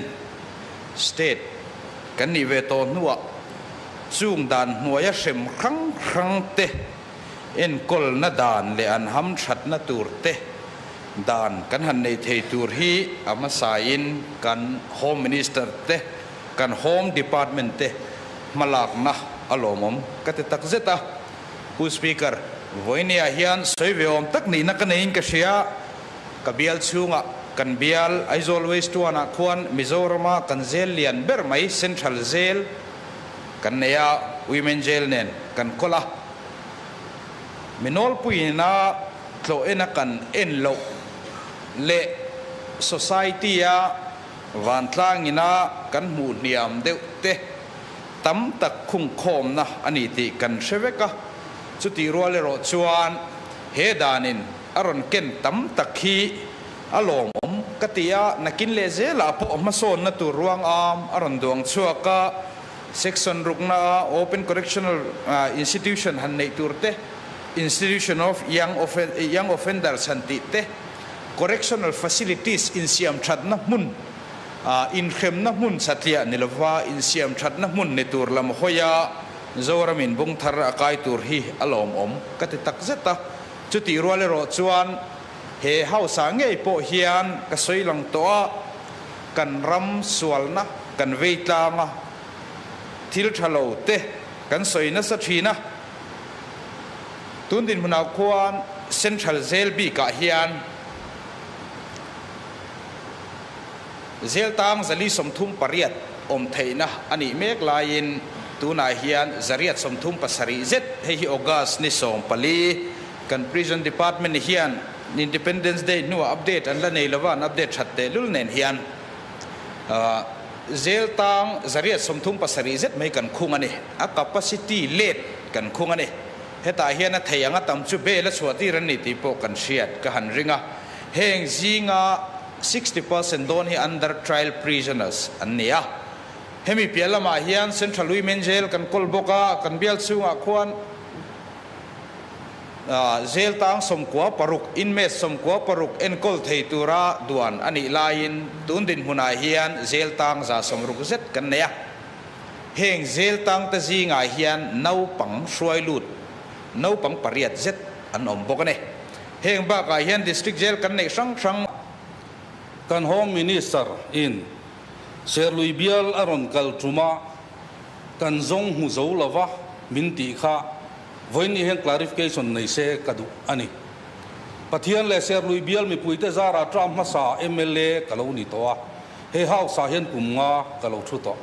S8: state kan nih ve tawh hnuah chung dan hnuaia hrem hrang hrang te Enkawlna dan leh an hamthatna tur te dan kan han nei thei tur hi a hmasain kan Home Minister te, kan Home Department te hmalakna a lawmawm ka ti tak zet a. Pu Speaker, vawinia hian sawi ve awm tak nihna ka neiin ka hria. Ka bial chhungah kan bial Aizawl West One-ah khuan Mizorama kan zel lian ber mai Central Zel kan nei a, Women Jail nen kan kawl a. Mi nawlpuiina tlawh ena kan en loh leh society-a vantlangina kan hmuh hniam deuh te tam tak khungkhawmna a ni tih kan hre vek a. Chutih rual erawh chuan he danin a rawn ken tam tak hi a lawmawm ka ti a, nakin leh zelah pawh hmasawnna tur ruang am a rawn duang chhuak a. Section rukna a Open Correctional Institution han neih tur te, Institution of Young Young Offenders han tih te, Correctional Facilities insiam thatna hmun, inhremna hmun satliah ni lova insiam thatna hmun ni tur lam hawia Zoramin bung thar a kai tur hi a lawmawm ka ti tak zet a. Chutih rual erawh chuan he House ah ngei pawh hian ka sawi lang tawh a, Kan ram sualna kan vei tlang a, thil tha lo te kan sawi nasa thin a.
S10: Tun dinhmunah khuan Central Jail bikah hian Jail tang 438 awm theihna a nih mek laiin tunah hian 137 zet, hei hi August ni 14 kan Prison Department hian Independence Day hnuah update an la nei lova, an update that tehlul nen hian Jail tang 137 zet mai kan khung a ni. A capacity let kan khung a ni. Hetah hian a thei anga tam chu bail a chhuah tir an ni tih pawh kan hriat ka han ring a. Heng zinga 60% dawn hi under trial prisoners an ni a. Hemi piah lamah hian Central Women Jail kan kawl bawk a, kan bial chhungah khuan Jail tang 96, inmates 96 enkawl thei tura duan a nih laiin tun dinhmunah hian jail tang 160 zet kan nei a. Heng jail tangte zingah hian naupang hruai lut naupang pariat zet an awm bawk a ni. Heng bakah hian district jail kan neih hrang hrang.
S4: Kan Home Minister in Serlui bial a rawn kal ṭuma kan zawng hmu zo lova min tih kha Vawiin hian clarification nei se ka duh a ni. Pathian leh Serlui bial mipuite zara term hmasa mla ka lo ni tawh a, he house ah hian kum nga ka lo thu tawh.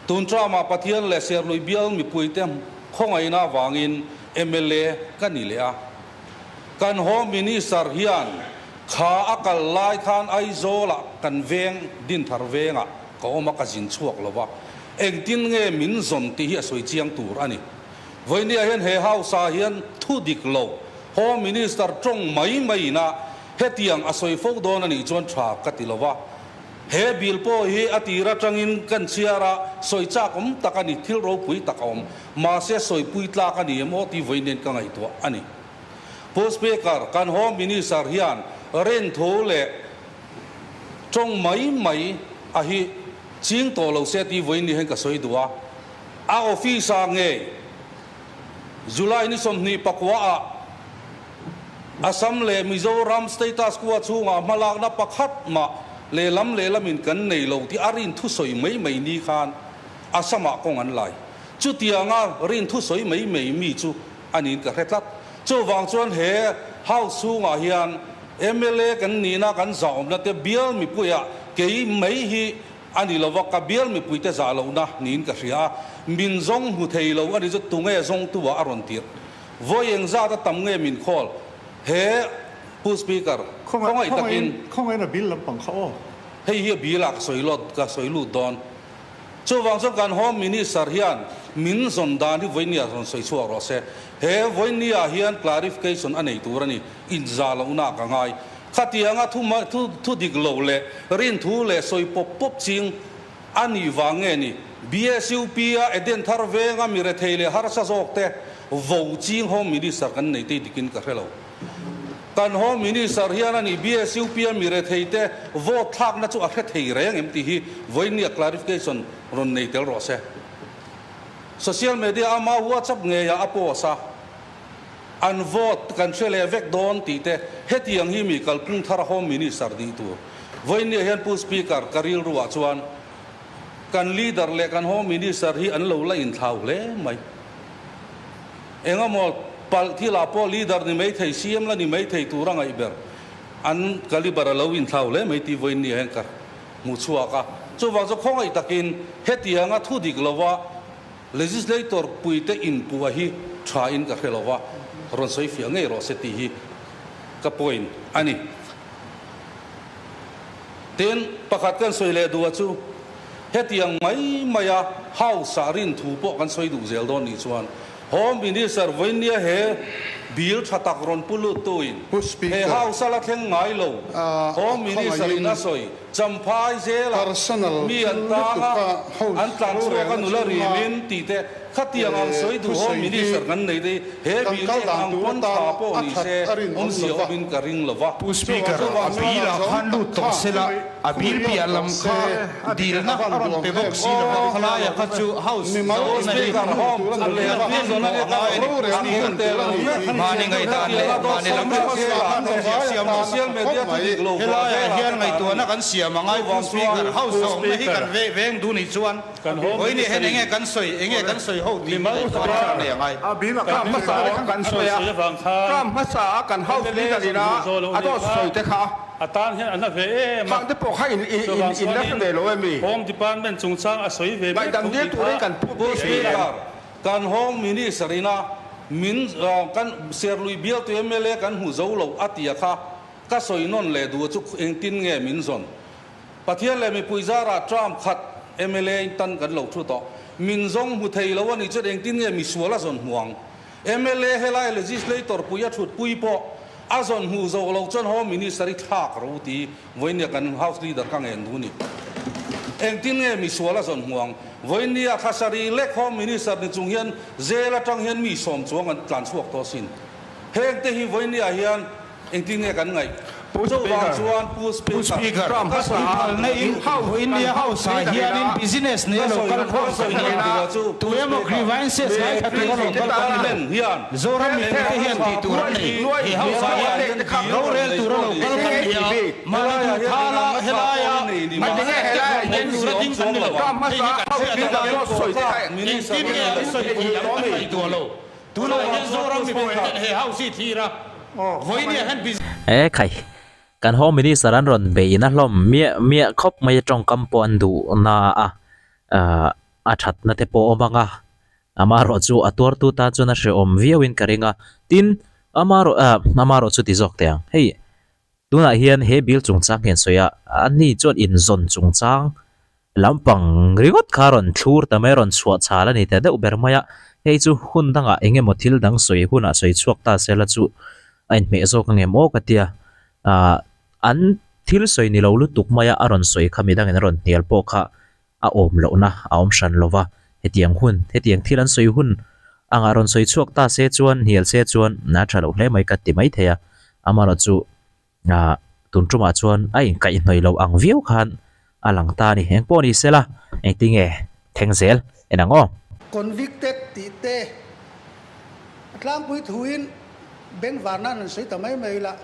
S4: Tun term ah Pathian leh Serlui bial mipuite khawngaihna avangin mla ka ni leh a. Kan Home Minister hian kha a kal lai khan Aizawl ah kan veng Dinthar vengah ka awm a, ka zin chhuak lo va, engtin nge min zawn tih hi a sawi chiang tur a ni. Vawinia hian he House ah hian thu dik lo Home Minister tawng mai mai ina hetiang a sawi fo dawn a nih chuan tha ka ti lo va. He bill pawh hi a tir atangin kan chhiar a, sawi chak awm tak a ni, thil ropui tak a awm. Mahse sawi pui tlak a ni em aw tih vawiin ka ngaihtuah a ni. Pu Speaker, kan Home Minister hian renthu leh tawng mai mai a hi ching tawh lo se tih vawiin hian ka sawi duh a. A office ah ngei July ni 29 ah Assam leh Mizoram status quo chhungah hmalakna pakhat mah lehlam lehlamin kan nei lo tih a rin thusawi mai mai ni khan Assam ah kawng an lai. Chutianga rin thusawi mai mai mi chu a niin ka hre tlat. Chuvang chuan he House chhungah hian mla kan nihna kan zahawmna te bial mipuiah kei mai hi A ni lova, ka bial mipuite zah lohna niin ka hria a, min zawng hmu thei lo a ni chu tunge zawngtu ah a rawn tirh. Vawi eng zat a tam nge min call? He Pu Speaker, khawngaih takin.
S2: Khawngaih a bill lampang kha aw.
S4: Hei hi a bill ah ka sawi lawt, ka sawi lut dawn. Chuvang chuan kan Home Minister hian min zawn dan hi vawinia rawn sawi chhuak rawh se. He vawinia hian clarification a nei tur a ni, inzah lohna ka ngai. Khatianga thu thu thu dik lo leh rinthu leh sawi pawp pawp ching a nih vang nge ni? BSUP a Eden thar venga mi rethei leh harsa zawk te vo ching Home Minister kan nei tei dikin ka hre lo. Kan Home Minister hian a nih BSUP a mi rethei te vote thlakna chu a hre thei reng em tih hi vawinia clarification rawn nei tel rawh se. Social media ama WhatsApp ngeiah a post a. An vote kan hre leh vek dawn tih te, hetiang hi mi kalphung thar Home Minister nih tur. Vawinia hian Pu Speaker ka rilruah chuan kan leader leh kan Home Minister hi an lo la inthlau hle mai. Engemaw palh thilah pawh leader ni mai thei, CM la ni mai thei tur a ngaih ber. An calibre a lo inthlau hle mai tih vawinia hian ka hmu chhuak a. Chuvang chu khawngaih takin hetianga thu dik lova Legislator puite inpuah hi tha in ka hre lo va, rawn sawi fiah ngei rawh se tih hi ka point a ni. Tin, pakhat kan sawi leh duh a chu, hetiang mai maia House ah rin thu pawh kan sawi duh zel dawn nih chuan Home Minister vawinia he bill tha tak rawn pu lut tuin he House a la thleng ngai lo Home Minister in a sawi Champhai zela mi an tang a, an tlan chhuak a nula rimin tih te khatiang ang sawi duh Home Minister kan nei te hi he bill hi eng ang pawn tha pawh ni se awmzia awmin ka ring lo va.
S10: Pu Speaker, a bill ah khan lut tawh sela, a bill piah lam kha dilna a rawn pe bawk si lo va, khalaia kha chu House zawhna hi Mahni ngaihdan leh mahni lam hriat siam lo. Helaiah hian ngaihtuahna kan siam a ngai Pu Speaker, House zawhna hi kan veng duh nih chuan vawiin hian enge kan sawi, enge kan sawi ho.
S6: ho tih ngaihtuah nei a ngai.
S2: Ka
S6: hmasa te kha kan sawi a, ka hmasa a kan house leader ina a dawt sawi te kha
S11: A tan hian a na ve em a.
S6: Khang te pawh kha in
S11: Chuvang
S6: in la hre
S11: chuanin
S6: ve lo em mi?
S11: Home Department chungchang a sawi ve mek
S6: Ngaihdam
S11: tho
S6: dil
S11: tih
S6: turin
S11: kha
S6: kan phut
S4: Pu
S6: bik hle a.
S4: Speaker, kan Home Minister ina min kan Serlui bialtu mla kan hmu zo lo a tia kha ka sawi nawn leh duh chu engtin nge min zawn? Pathian leh mipui zarah term khat mla in tan kan lo thu tawh. Min zawng hmu thei lo a nih chuan engtin nge misual a zawn hmu ang? Mla helai legislator pui a thut pui pawh a zawn hmuh zawh loh chuan Home Minister i thlak ro ti vawinia kan House Leader ka ngen duh ni. Engtin nge misual a zawn hmuh ang? Vawinia thlasarih lek Home Minister ni chung hian jail atang hian mi sawm chuang an tlan chhuak tawh asin. Hengte hi vawinia hian Engtin nge kan ngaih?
S6: Pu
S4: Chuvang
S6: Speaker,
S4: chuan Pu
S6: Pu
S4: Speaker,
S6: Speaker,
S4: ka
S6: ka
S4: sawi
S6: phalna in
S4: duh
S6: House
S12: India House ah hianin business nei a lo kal khawm
S4: sawi
S12: kan
S4: duh
S12: nia.
S4: duh chu
S12: Tu
S4: Pu
S12: emaw
S4: Speaker,
S12: grievances ngaithla tur a lo kal kan ni lo.
S4: hian
S12: Zoram mipuite hian tih tur an nei. He House ah hian rorel tur a lo kal kan nia. Mahni duh thala helaia mahni tek rawn tur a ding kan ni lo. Hei hi kan hriat a ngai. Engtin nge an sawi pui ang kan ngaihtuah lo. Tunah hian Zoram mipui ten he house hi thlir a, vawinia hian business.
S1: E khai, kan Home Minister an rawn beih na hlawm miah miah khawp mai a tawngkam pawh an duh na a, ah a thatna te pawh a awm ang a, amaherawh chu a tuartu tan chuan a hrehawm viau in ka ring a, tin amaherawh ah amaherawh chu ti zawk teh ang hei tunah hian he bill chungchang hian sawi a, ani chuan inzawn chungchang Lampang ringawt kha rawn thlur ta mai, rawn chhuah chhal a ni ta deuh ber mai a, hei chu hun dangah eng emaw thil dang sawi hunah sawi chhuak ta se la chu a inhmeh zawk ang em aw ka tia, ah an thil sawi ni lo lutuk maia a rawn sawi kha midangin a rawn hnial pawh kha a awm lohna a awm hran lo va, hetiang hun, hetiang thil an sawi hun angah rawn sawi chhuak ta se chuan hnial se chuan a tha lo hle mai ka ti maithei a, amaherawhchu Ah, tun tumah chuan a inkaihhnawih loh ang viau khan a lang ta a ni. Eng pawh ni sela, engtinge thleng zel en ang aw.
S13: Convicted tih te a tlangpui thuin bengvar nan an sawi ta mai mai la.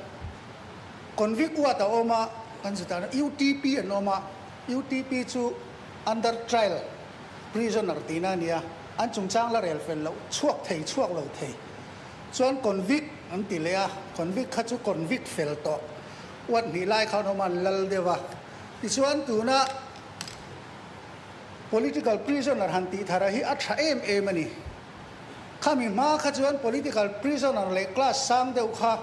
S13: Convict uat a awm a, kan zut ah UTP an awm a, UTP chu under trial prisoner tihna a ni a, an chungchang la rel fel loh, chhuak thei chhuak lo thei. Chuan convict an ti leh a, convict kha chu convict fel tawh uat hnih lai khan awm a an lal deuh a. Tichuan tuna political prisoner han tih thara hi a tha em em a ni. Khami hma kha chuan political prisoner leh class sang deuh kha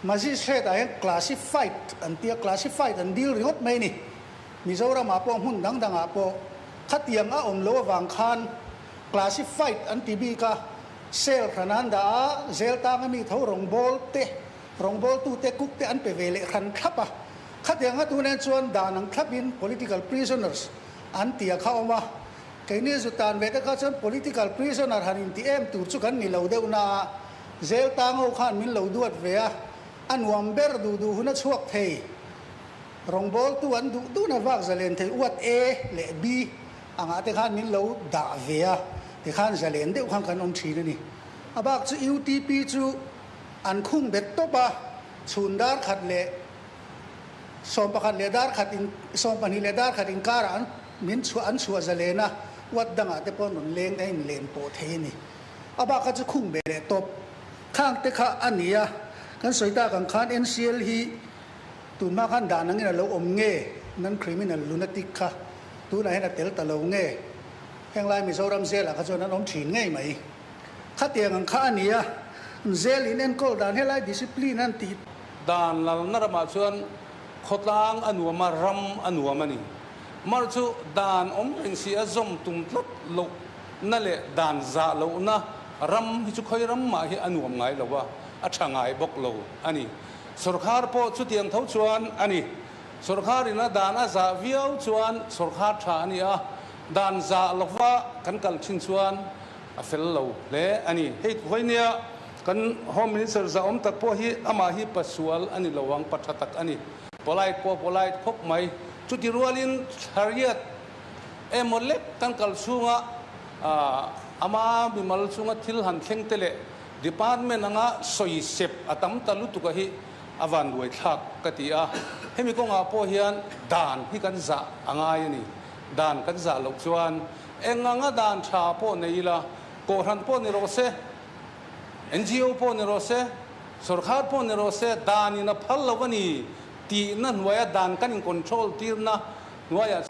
S13: magistrate ah hian classified an ti a, classified an dil ringawt mai a ni. Mizoram ah pawh hmun dang dang ah pawh khatiang a awm loh avang khan classified an ti bik a. Cell hran an dah a, zel tanga mi tho rawngbâwl te, rawngbâwltute cook te an pe ve leh hran thlap a. Khatiang a tunah chuan dan ang thlapin political prisoners an ti a kha awm a. Keini zu tan ve te kha chuan political prisoner han inti em tur chu kan ni lo deuh na a, zel tango khan min lo duat ve a, a nuam ber duh duh hun a chhuak thei. Rawngbâwltu an duh duhna vak zalen thei uat A leh B Angah te khan min lo dah ve a, tikhan zalen deuh khan kan awm thin a ni. A bak chu UTP chu an khung bet tawp a, chhun dar khat leh 11 leh dar khat in 12 leh dar khat inkarah an min chhuah an chhuah zalen a, uat dangah te pawh an rawn leng a inlen pawh thei a ni. A bak kha chu khung beh leh tawp khang te kha a ni a, kan sawi tak ang khan NCL hi Tunhma khan dan angin a lo awm nge? Non-criminal lunatic kha tunah hian a tel ta lo nge? Henglai Mizoram zelah kha chuan an awm thin ngei mai. Khatiang ang kha a ni a, zel in enkawl dan helai discipline an tih.
S4: Dan lalna ramah chuan khawtlang a nuam a, ram a nuam a ni. Mar chu dan awm reng si a zawm tum tlat lohna leh dan zah lohna ram hi chu khawi ram mah hi a nuam ngai lo a, a tha ngai bawk lo a ni. Sawrkhar pawh chutiang tho chuan a ni. Sawrkharin a dan a zah viau chuan sawrkhar tha a ni a, dan zah lova kan kal thin chuan a fel lo hle a ni. Hei vawinia kan Home Minister zahawm tak pawh hi amah hi pasual a ni lo ang, pa tha tak a ni. Polite pawh polite khawp mai. Chuti rualin thlariat emaw lek kan kal chhunga ama mimal chunga thil han thleng te leh Department anga sawi sep a tam ta lutuk a hi a van ruai thlak ka ti a, hemi kawngah pawh hian dan hi kan zah a ngai a ni. Dan kan zah loh chuan eng anga dan tha pawh nei ila, Kohhran pawh ni rawh se, NGO pawh ni rawh se, sorkar pawh ni rawh se, danin a phal lo a ni tihna hnuaia dan kan in control tirna hnuaiah.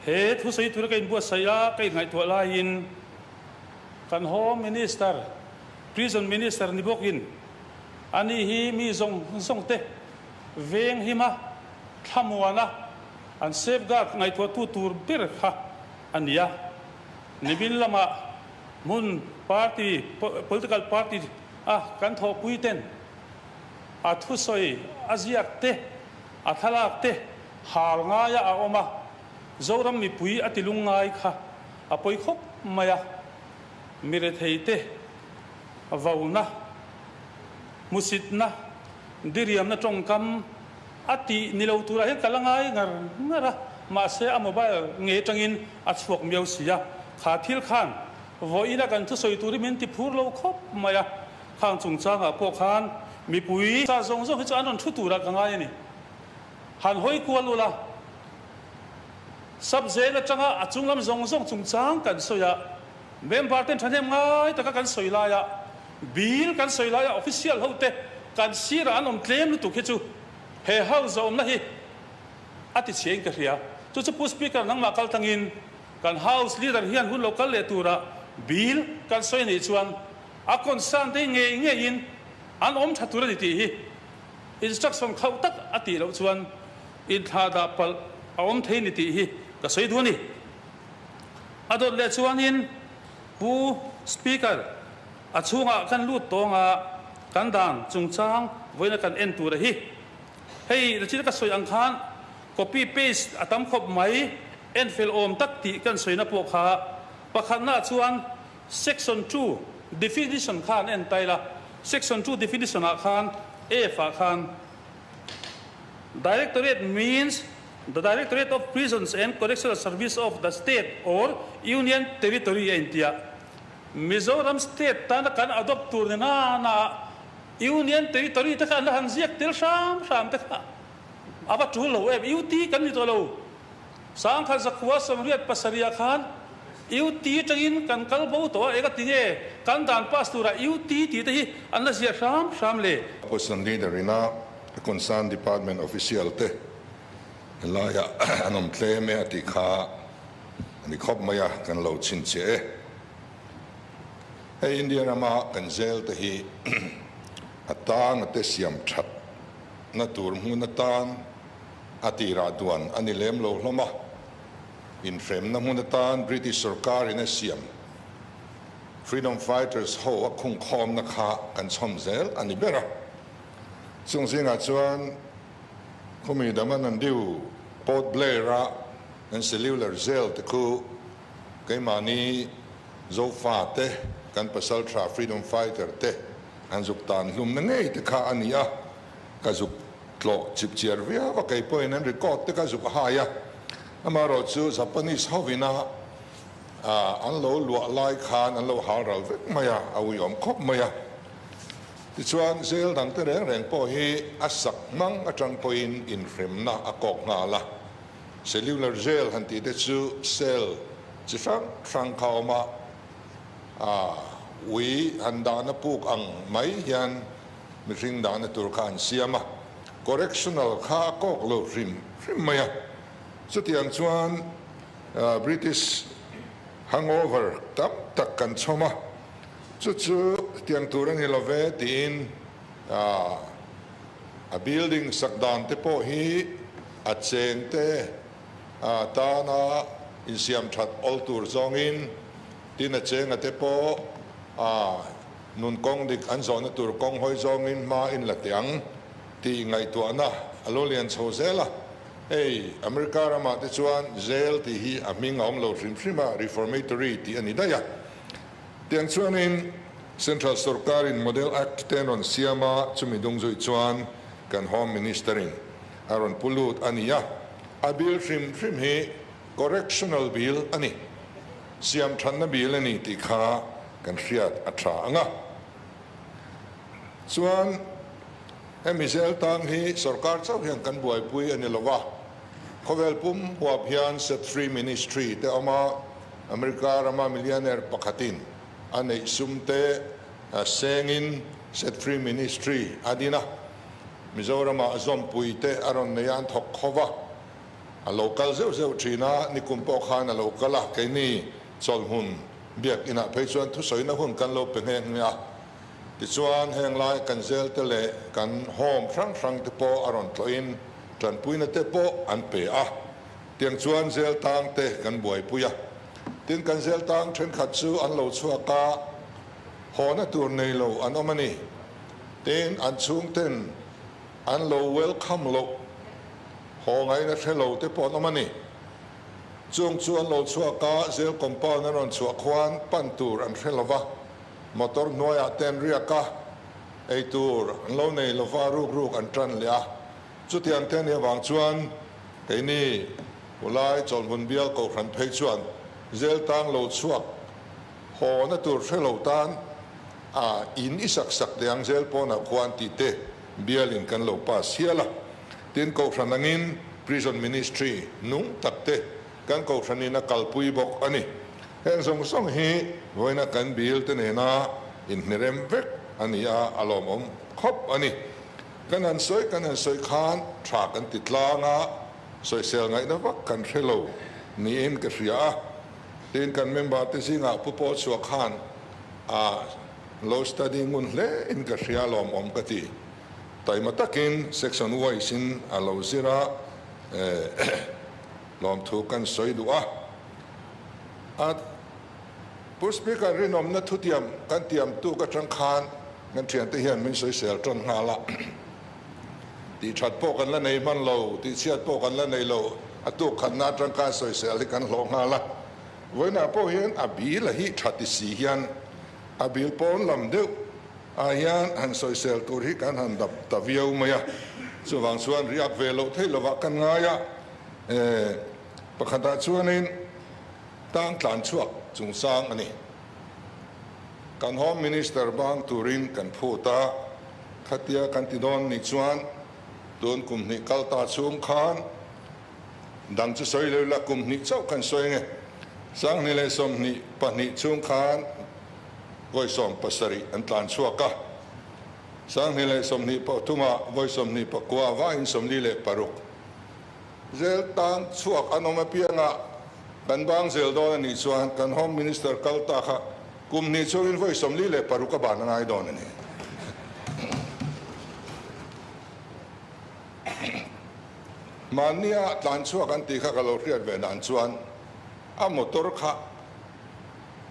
S11: He thusawi tura ka inbuatsaih a, ka inngaihtuah laiin kan Home Minister, Prison Minister ni bawkin ani hi mi zawng zawng te veng hima thlamuana an safeguard ngaihtuahtu tur ber kha a ni a. Nimin lamah hmun party, political party, a kan thawhpui ten a thusawi a ziak te, a thlalak te hal ngaia a awm a, Zoram mipui a ti lungngai kha a pawi khawp mai a, mi rethei te vauna, hmusitna, diriamna tawngkam a tih ni lo turah hian ka la ngai ngar ngar a, mahse a mobile nge atangin a chhuak miau si a, kha thil khan vawiin a kan thusawi turin min ti phur lo khawp mai a, khang chungchangah pawh khan mipui sa zawng zawng hi chu an rawn thu turah ka ngai a ni. Han hawi kual ula, sub zel atanga a chunglam zawng zawng chungchang kan sawi a, member ten thahnem ngai taka kan sawi laia, bill kan sawi laia official ho te kan sirah an awm tlem lutuk hi chu he house a awmna hi a ti chhia in ka hria. Chu chu Pu Speaker nangmah kal tangin kan house leader hian hun lo kal leh tura bill kan sawi anih chuan a concern te ngei ngeiin an awm tha tur a ni tih hi Instruction khauh tak a tih loh chuan inthlah dah palh a awm thei ni tih hi ka sawi duh a ni. A dawt leh chuanin Pu Speaker, a chhungah kan lut tawng a, kan dan chungchang vawiina kan en tur a hi. Hei nachina ka sawi ang khan copy paste a tam khawp mai, en fel awm tak tih kan sawina pawh kha pakhatnaah chuan Section 2 definition khan en ta ila, Section 2 definition ah khan F ah khan Directorate means the Directorate of Prisons and Correctional Service of the State or Union Territory a intia. Mizoram State tana kan adopt tur ni na na ah Union Territory te kha an la han ziak tel hram hram te kha a va tul lo em, UT kan ni tawh lo. Sangkhat zakhua 87 ah khan UT atangin kan kal bo tawh a, eng a ti nge kan dan pass turah UT tih te hi an la ziah hram hram le?
S14: Opposition Leader ina Concerned Department Official te helaiah an awm tlem e a tih kha a ni khawp mai a, kan lo chhinchhiah e. Hei India rama kan zel te hi a tang a te siam that na tur hmun atan a tirah duan a ni lem lo hlawm a, inhremna hmun atan British sorkarin a siam Freedom Fighters ho a khungkhawmna kha kan chhawm zel a ni ber a. Chung zingah chuan khumi Daman and Diu, Port Blair-a an cellular jail te khu keimahni Zofa te, kan pasaltha Freedom Fighter te an zuk tan hlumna ngei te kha a ni a, ka zuk Tlawh chip chiar viau a, kei pawhin an record te ka zuk a hai a. Amaherawh chu Japanese hovina an lo luah lai khan an lo hal ral vek mai a, a uiawm khawp mai a. Tichuan zel dang te reng reng pawh hi a sak hmang atang pawhin inhremna a kawk nghal a. Cellular jail han tih te chu cell chi hrang hrang kha a awm a, ui han dahna puk ang mai hian Mihring dahna tur kha an siam a, correctional kha a kawk lo hrim hrim mai a. Chutiang chuan British hangover tam tak kan chhawm a, chu chu tiang tur a ni lo ve tiin a building sak dan te pawh hi a cheng te tana insiam that awl tur zawngin tin a chenga te pawh Nun kawng dik an zawhna tur kawng hawi zawngin hma in la teh ang tih ngaihtuahna a lo lian chho zel a. Hei, America ramah te chuan jail tih hi a hming a awm lo hrim hrim a, reformatory tih a ni daih a. Tiang chuanin Central sorkarin Model Act te an rawn siam a, chumi dung zui chuan kan Home Minister-in a rawn pu lut a ni a. A bill hrim hrim hi Correctional Bill a ni. Siam thanna bill a ni tih kha kan hriat a tha ang a. Chuan hemi zel tang hi sorkar chauh hian kan buaipui a ni lo va, khawvel pum huap hian Set Free Ministry te awm a, America rama millionaire pakhatin a neih sum te sengin Set Free Ministry a din a, Mizoramah zawmpui te a rawn nei a, an thawk kho va, a lo kal zeuh zeuh thin a, nikum pawh khan a lo kal a, keini chawlhmun biak inah phei chuan thusawina hun kan lo pe nghe nghe a, tichuan heng lai kan zel te leh kan home hrang hrang te pawh a rawn tlawhin tanpuina te pawh an pe a, tiang chuan zel tang te kan buaipui a, tin kan zel tang thenkhat chu an lo chhuak a, hawna tur nei lo an awm a ni, tin an chhungten an lo welcome loh. Haw ngaihna hre lo te pawh an awm a ni. Chung chu an lo chhuak a, jail compound an rawn chhuah khuan pan tur an hre lo va, motor hnuaiah te an riak a, ei tur an lo nei lo va, ruk ruk an tan leh a. Chutiang te nih avang chuan keini Ulai Chawlhmun bial Kohhran phei chuan jail tang lo chhuak hawna tur hre lo tan a in i sak sak teh ang jail pawnah khuan tih te bialin kan lo pass hial a. Tin, Kohhran angin Prison Ministry nung tak te kan Kohhranin a kalpui bawk a ni. Heng zawng zawng hi vawiina kan bill te nena inhnirem vek a ni a, a lawmawm khawp a ni. Kan han sawi kan han sawi khan tha kan ti tlang a, sawisel ngaihna vak kan hre lo niin ka hria a. Tin, kan member te zingah Pu Paul Chhuah khan a lo study ngun hle in ka hria a lawmawm ka ti. Taima takin section wise in a lo zir a, lawmthu kan sawi duh a. A Pu Speaker rinawmna thutiam kan tiam tuk atang khan kan thiante hian min sawisel tan nghal a. Tih that pawh kan la nei hman lo, tih chhiat pawh kan la nei lo, a tuk khatna atang khan sawisel hi kan hlawh nghal a. Vawiinah pawh hian a bil a hi tha ti si hian a bil pawn lam deuh Ah hian han sawisel tur hi kan han dap ta viau mai a, chuvang chuan riak ve loh theih lovah kan ngai a, pakhatah chuanin tang tlan chhuak chungchang a ni. Kan Home Minister bang turin kan phut a, khatia kan ti dawn nih chuan tun kum hnih kal ta chhung khan dang chu sawi lo ila kum hnih chauh kan sawi ange, 20 leh 22 chhung khan vawi 17 an tlan chhuak a, 20 leh 23 ah vawi 29 vaiin 46 zel tan chhuak an awm apianga kan bang zel dawn a nih chuan kan Home Minister kal ta kha kum hnih chhungin vawi 46 a ban a ngai dawn a ni. Mahnia tlan chhuak an tih kha ka lo hriat ve dan chuan a motor kha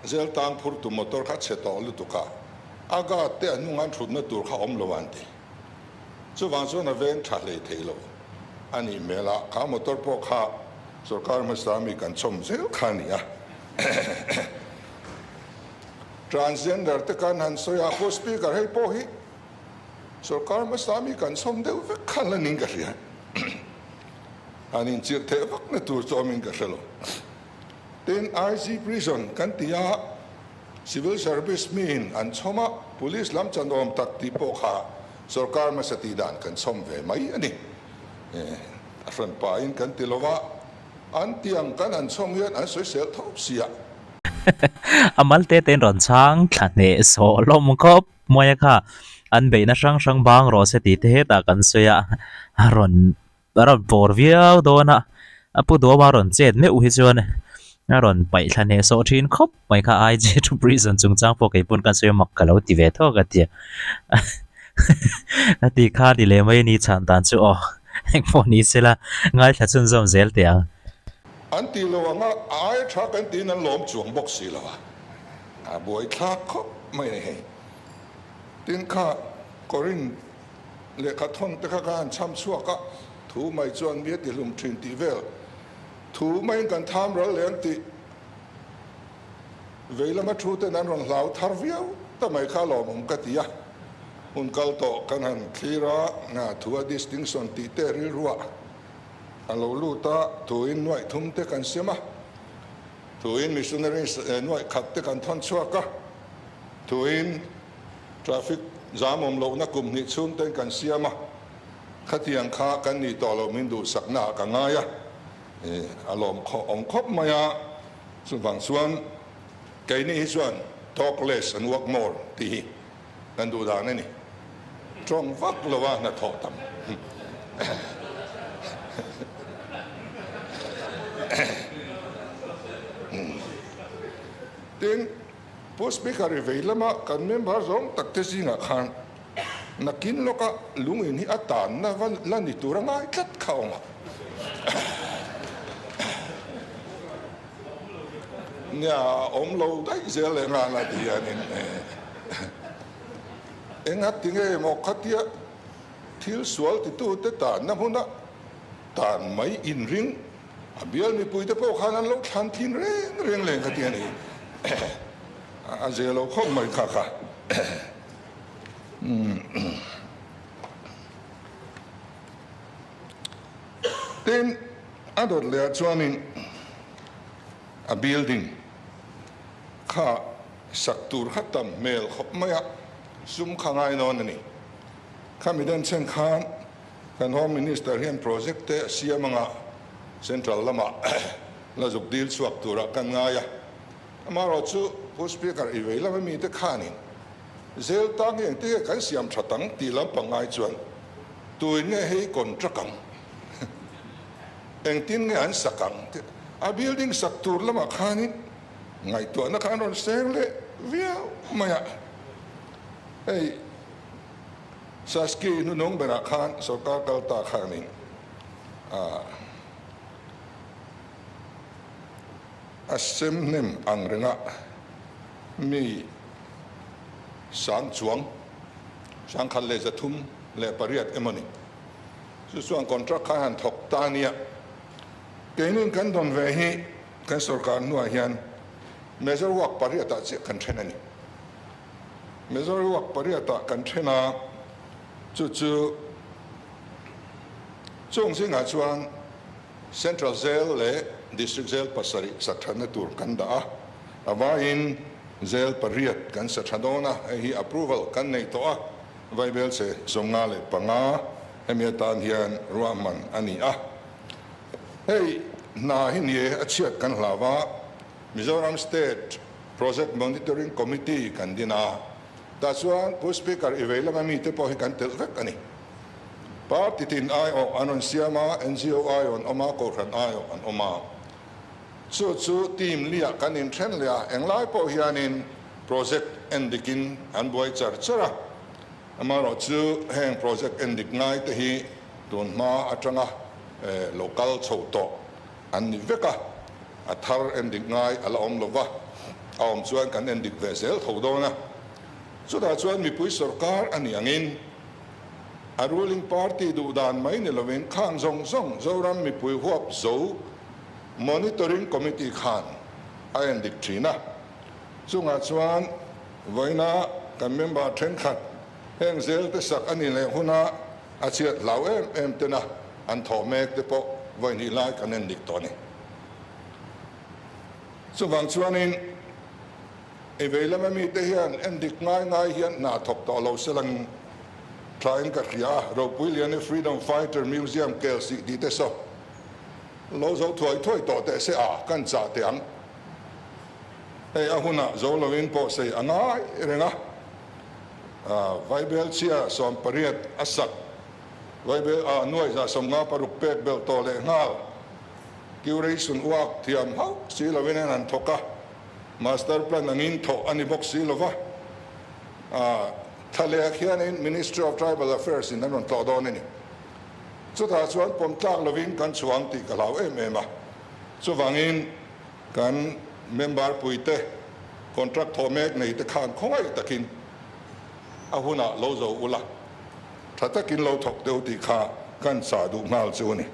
S14: Zel tang phurtu motor kha chhe tawh lutuk a, a guard te a hnung an thutna tur kha awm lo an ti. Chuvang chuan a veng tha hlei thei lo a nih hmel a, kha motor pawh kha sorkar hmasa mi kan chhawm zel kha a ni a. Transgender te kan han sawi a, Pu Speaker hei pawh hi sorkar hmasa mi kan chhawm deuh vek khan la ning ka hria. Han inchirh theh vakna tur chu awmin ka hre lo. Tin, IG Prison kan ti a, Civil Service miin an chhawm a, Police lam chan awm tak tih pawh kha sorkar hmasa tih dan kan chhawm ve mai a ni. A hran pahin kan ti lo va, an tiang kan han chhawm hian an sawisel tho si a.
S1: A mal te tein rawn chhang thla hneh sawh hlawm khawp mai a kha, an beihna hrang hrang bang rawh se tih te hetah kan sawi a, a rawn A rawn bawr viau dawn a, a pu duama rawn chet meuh hi chuan a rawn paih thla hneh sawh thin khawp mai kha IG thu prison chungchang pawh kei pawn ka sawi mak ka lo ti ve thawk a tia ka ti kha ni leh mai a ni chhan dan chu aw engpawh ni sela ngaithla chhunzawm zel teh ang.
S14: An ti lo ang a, a aia tha kan tiin an lawm chuang bawk si lo a, a buaithlak khawp mai a ni hei. Tin kha Korin Lehkha thawn te kha ka han chham chhuak a, thu mai chuan mi a ti hlum thin tih vel thu maiin kan tham ral leh ang tih vei lama thu ten an rawn hlau thar viau ta mai kha lawmawm ka ti a, hun kal tawh kan han thlir a, nga thu a distinction tih te rilruah a lo lut a, thuin nuaih thum te kan sem a, thuin missionaries nuaih khat te kan thawn chhuak a, thuin. Traffic zam awm lohna kum hnih chhung ten kan siam a, khatiang kha kan nih tawh loh min duhsakna ah ka ngai a, a lawm awm khawp mai a, chuvang chuan keini hi chuan. Talk less and work more tih hi kan duh dan a ni. Tawng vak lo a hnathawh tam. Tin, Pu Speaker i vei lama kan member zawng tak te zingah khan nakin lawka lungin hi a tanna va la ni tur a ngai tlat kha awm a. Nia, a awm lo daih zel leh nghal a ti hianin engati nge maw khatia thil sual titute tanna hmuna tan mai inring a bial mipuite pawh khan an lo thlan thin reng reng leh kha ti a ni. A ze lo khawp mai kha kha. Tin, a dawt leh ah chuanin a building kha sak tur kha tam hmel khawp mai a, sum kha ngai nawn a ni. Khami den chen khan Kan Home Minister hian project te a siam anga Central lamah la zuk dil chhuak turah kan ngai a. Amaherawhchu Pu Speaker i vei lama mite khanin zel tang hi engtin nge kan siam that ang tih lampang ngai chuan tuin nge hei contract ang? Engtin nge an sak ang? tih a building sak tur lamah khanin ngaihtuahna kha an rawn seng leh viau mai a. Hei. Saski hnunung berah khan sorkar kal ta khanin a sem hnem ang renga mi sang chuang 1338 emaw ni. Chu chuan contract khan han thawk ta nia. Keinin kan dawn ve hi kan sorkar hnuah hian major work pariatah chiah kan then a ni. Mizoram work pariatah kan then a, chu chu chung zingah chuan Central Jail leh District Jail pasarih sa thatna tur kan dah a, a vaiin Jail pariat kan sa tha dawn a, hei hi approval kan nei tawh a, Vaibelche 55 hemi atan hian ruahman a ni a. Hei hna hi ni e, a chhiat kan hlau a, Mizoram State Project Monitoring Committee kan din a, tah chuan Pu Speaker i vei lama mite pawh hi kan telh vek a ni. Party tin aiawh an rawn siam a, NGO aiawh an awm a, Kohhran aiawh an awm a. Chu chu team liah kan inthen leh a, englai pawh hianin project endikin an buai char char a. Amaherawh chu heng project endik ngai te hi tun hma atanga lo kal chho tawh An ni vek a, a thar endik ngai a la awm lo va, a awm chuan kan endik ve zel tho dawn a. Chutah chuan mipui sorkar a nih angin a ruling party duh dan mai ni lovin khang zawng zawng Zoram mipui huap zo Monitoring Committee khan a endik thin a. Chungah chuan vawiina kan member thenkhat heng zel te sak a nih leh huna A chhiat hlau em em tena an thawh mek te pawh vawi hnih lai kan en dik tawh a ni. Chuvang chuanin i vei lama mite hian en dik ngai ngai hian hna thawk tawh lo se lang thlain ka hria a, Ropui Liani Freedom Fighter Museum kel sih tih te saw lo zo thuai thuai tawh teh se a, kan chah teh ang. Hei a hunah zo loin pawh sei a ngai reng a. Vaibel chhia 18 a sak, Vaibel a nuai za 56 pek belh tawh leh nghal. Curation uak thiam hauh si lovin an han thawk a, Master Plan angin thawh a ni bawk si lova. Thla leh khianin Ministry of Tribal Affairs in an rawn tlawh dawn a ni. Chutah chuan pawm tlak lovin kan chhuang tih ka hlau em em a. Chuvangin Kan member puite contract thawh mek nei te khan khawngaih takin a hunah lo zo ula, tha takin lo thawk deuh tih kha kan chah duh nghal chu a ni.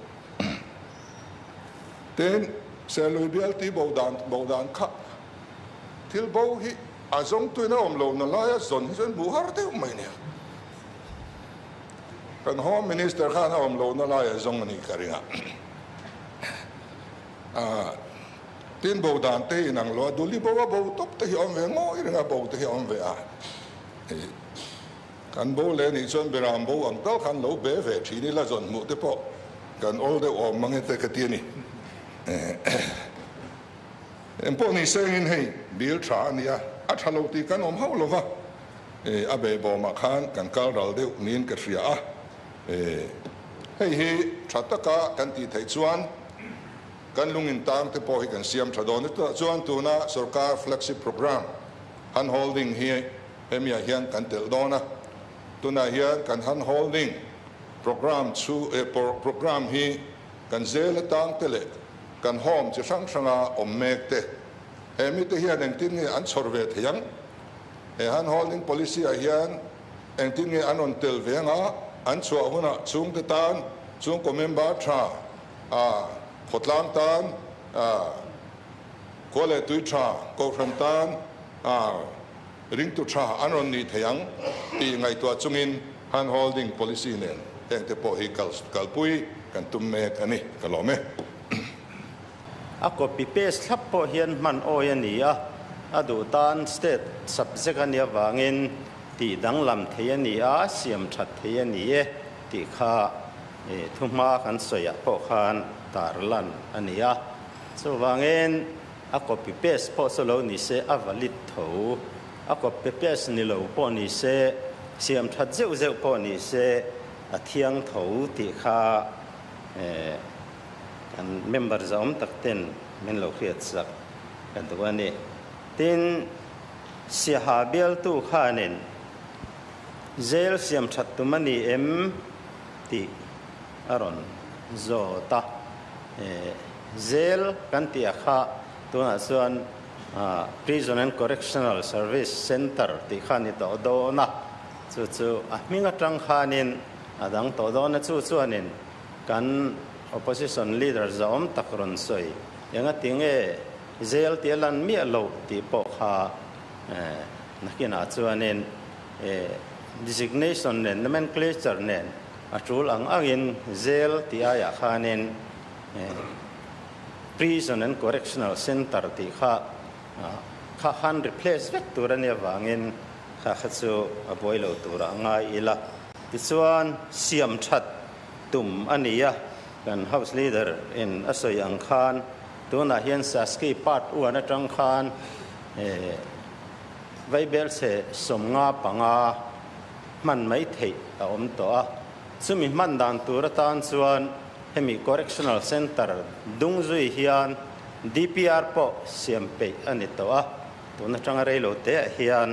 S14: Tin, Serlui bial tih bo dan bo dan kha thil bo hi a zawngtuin a awm lo na laia zawn hi chuan hmuh har deuh mai nia. Kan Home Minister khan a awm lo na laia zawng a nih ka ring a. A tin bo dan te hi inang lo a, Duli bo a bo tawp te hi a awm ve ngawi reng a, bo te hi a awm ve a. Hei kan bo leh anih chuan Beram bo ang tal khan lo be ve thin ila zawn hmuh te pawh kan awl deuh awm mang e te ka ti a ni. Engpawh ni sengin hei bill tha a ni a. a tha lo tih kan awm hauh lo va, a behbawmah khan kan kal ral deuh niin ka hria a. Hei hi tha taka kan tih theih chuan kan lungin tang te pawh hi kan siam tha dawn. Chutah chuan tuna sorkar flagship programme hand holding hi hemiah hian kan telh dawn a. Tunah hian kan hand holding programme chu programme hi kan zel atang te leh kan home chi hrang hranga awm mek te he mite hian engtin nge an chhawr ve thei ang? He hand holding policy ah hian engtin nge an rawn tel ve anga an chhuah hunah chhungte tan, chhungkaw member tha, khawtlang tan, khua leh tui tha, kohhran tan, ringtu tha an rawn nih thei ang tih ngaihtuah chungin hand holding policy nen hengte pawh hi kalpui kan tum mek a ni, ka lawm e.
S3: A copy paste thlap pawh hian hman awi a ni a, a duh tan state subject a nih avangin tih danglam thei a ni a, siam that thei a ni e tih kha thuhma kan sawiah pawh khan tar lan a ni a. Chuvangin a copy paste pawh chu lo ni se a valid tho, a copy paste ni lo pawh ni se, siam that zeuh zeuh pawh ni se a thiang tho tih kha Kan member zahawm tak ten min lo hriat sak ka duh a ni. Tin, Siaha bialtu khanin jail siam that tum a ni em tih a rawn zawt a. Jail kan tih a kha tunah chuan Prison and Correctional Service Centre tih kha a ni tawh dawn a, chu chu a hming atang khanin a dang tawh dawn a, chu chuanin Kan opposition leader zahawm tak rawn sawi, engati nge jail tia lan miah loh tih pawh kha nakinah chuanin designation nen nomenclature nen a tul ang angin jail tih aiah khanin prison and correctional centre tih kha kha han replace vek tur a nih avangin kha kha chu a buai lo turah ngai ila. Tichuan siam that tum a ni a, kan House Leader in a sawi ang khan tunah hian Saski Part 1 atang khan Vaibelchhe 55 hman mai theih a awm tawh a, chumi hman dan tur atan chuan hemi Correctional Centre dung zui hian DPR pawh siam peih a ni tawh a, tun atanga reilo teah hian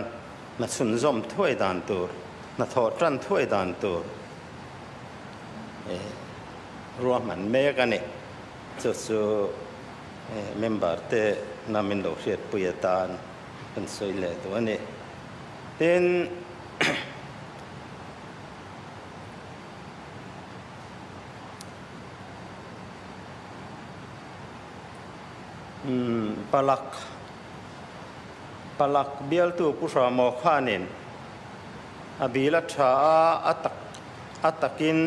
S3: hna chhunzawm thuai dan tur, hnathawh tan thuai dan tur ruahman mek a ni. Chu chu member te na min lo hriatpui atan kan sawi leh duh a ni. Tin, Palak Palak bialtu Pu Hramaw khanin a bil a tha a, a tak a takin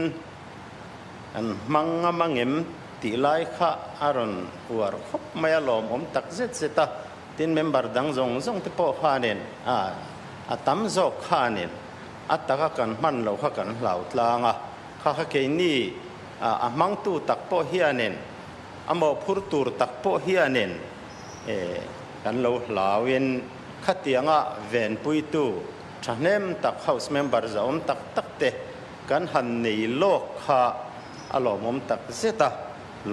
S3: an hmang ngam angem tih lai kha a rawn uar khawp mai a, lawmawm tak zet zet a. Tin, member dang zawng zawng te pawh khanin a a tam zawk khanin a taka kan hman loh kha kan hlau tlang a, kha kha keini a a hmangtu tak pawh hianin a mawhphur tur tak pawh hianin Kan lo hlauin khatianga venpuitu thahnem tak House member zahawm tak tak te kan han nei lawk kha a lawmawm tak zet a,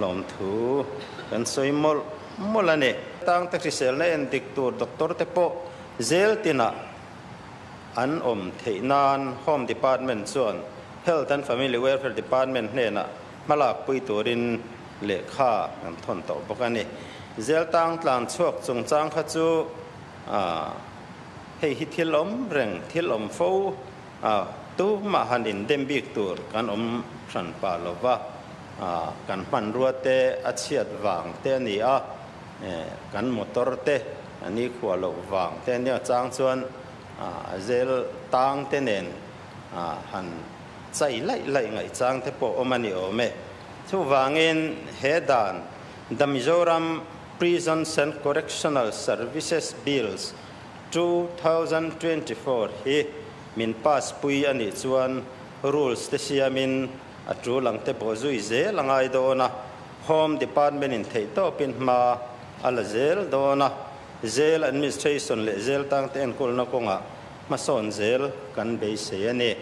S3: lawmthu kan sawi mawlh mawlh a ni. Tangte hriselna en dik tur doctor te pawh zel tinah an awm theih nan Home Department chuan Health and Family Welfare Department hnenah hmalakpui turin lehkha kan thawn tawh bawk a ni. Zeltang tlan chhuak chungchang kha chu hei hi thil awm reng, thil awm fo tumah han indem bik tur kan awm hran pah lo va, kan hmanrua te a chhiat vang te a ni a, kan motor te a ni khuah loh vang te a nia chang chuan zel tang te nen han chai laih laih ngaihchang te pawh awm a ni awm e. Chuvangin he dan The Mizoram Prisons and Correctional Services Bills 2024 hi min pass pui a nih chuan rules te siamin a tul ang te bawhzui zel a ngai dawn a, Home Department in theihtawpin hma a la zel dawn a. Jail Administration leh Jail tangte enkawlna kawngah hmasawn zel kan beisei a ni.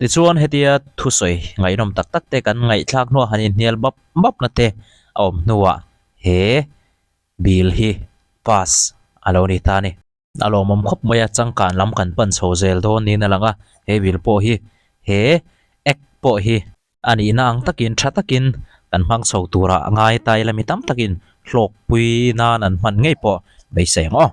S1: Tichuan hetia thusawi ngaihnawm tak tak te kan ngaihthlak hnuah han inhnial bap bap na te a awm hnuah he bill hi pass a lo ni ta a ni. A lawmawm khawp mai a, changkan lam kan pan chho zel dawn niin a lang a, he bill pawh hi he act pawh hi a nihna ang takin tha takin kan hmang chho turah ngai ta ila mi tam takin hlawkpui nan an hman ngei pawh beisei ang aw.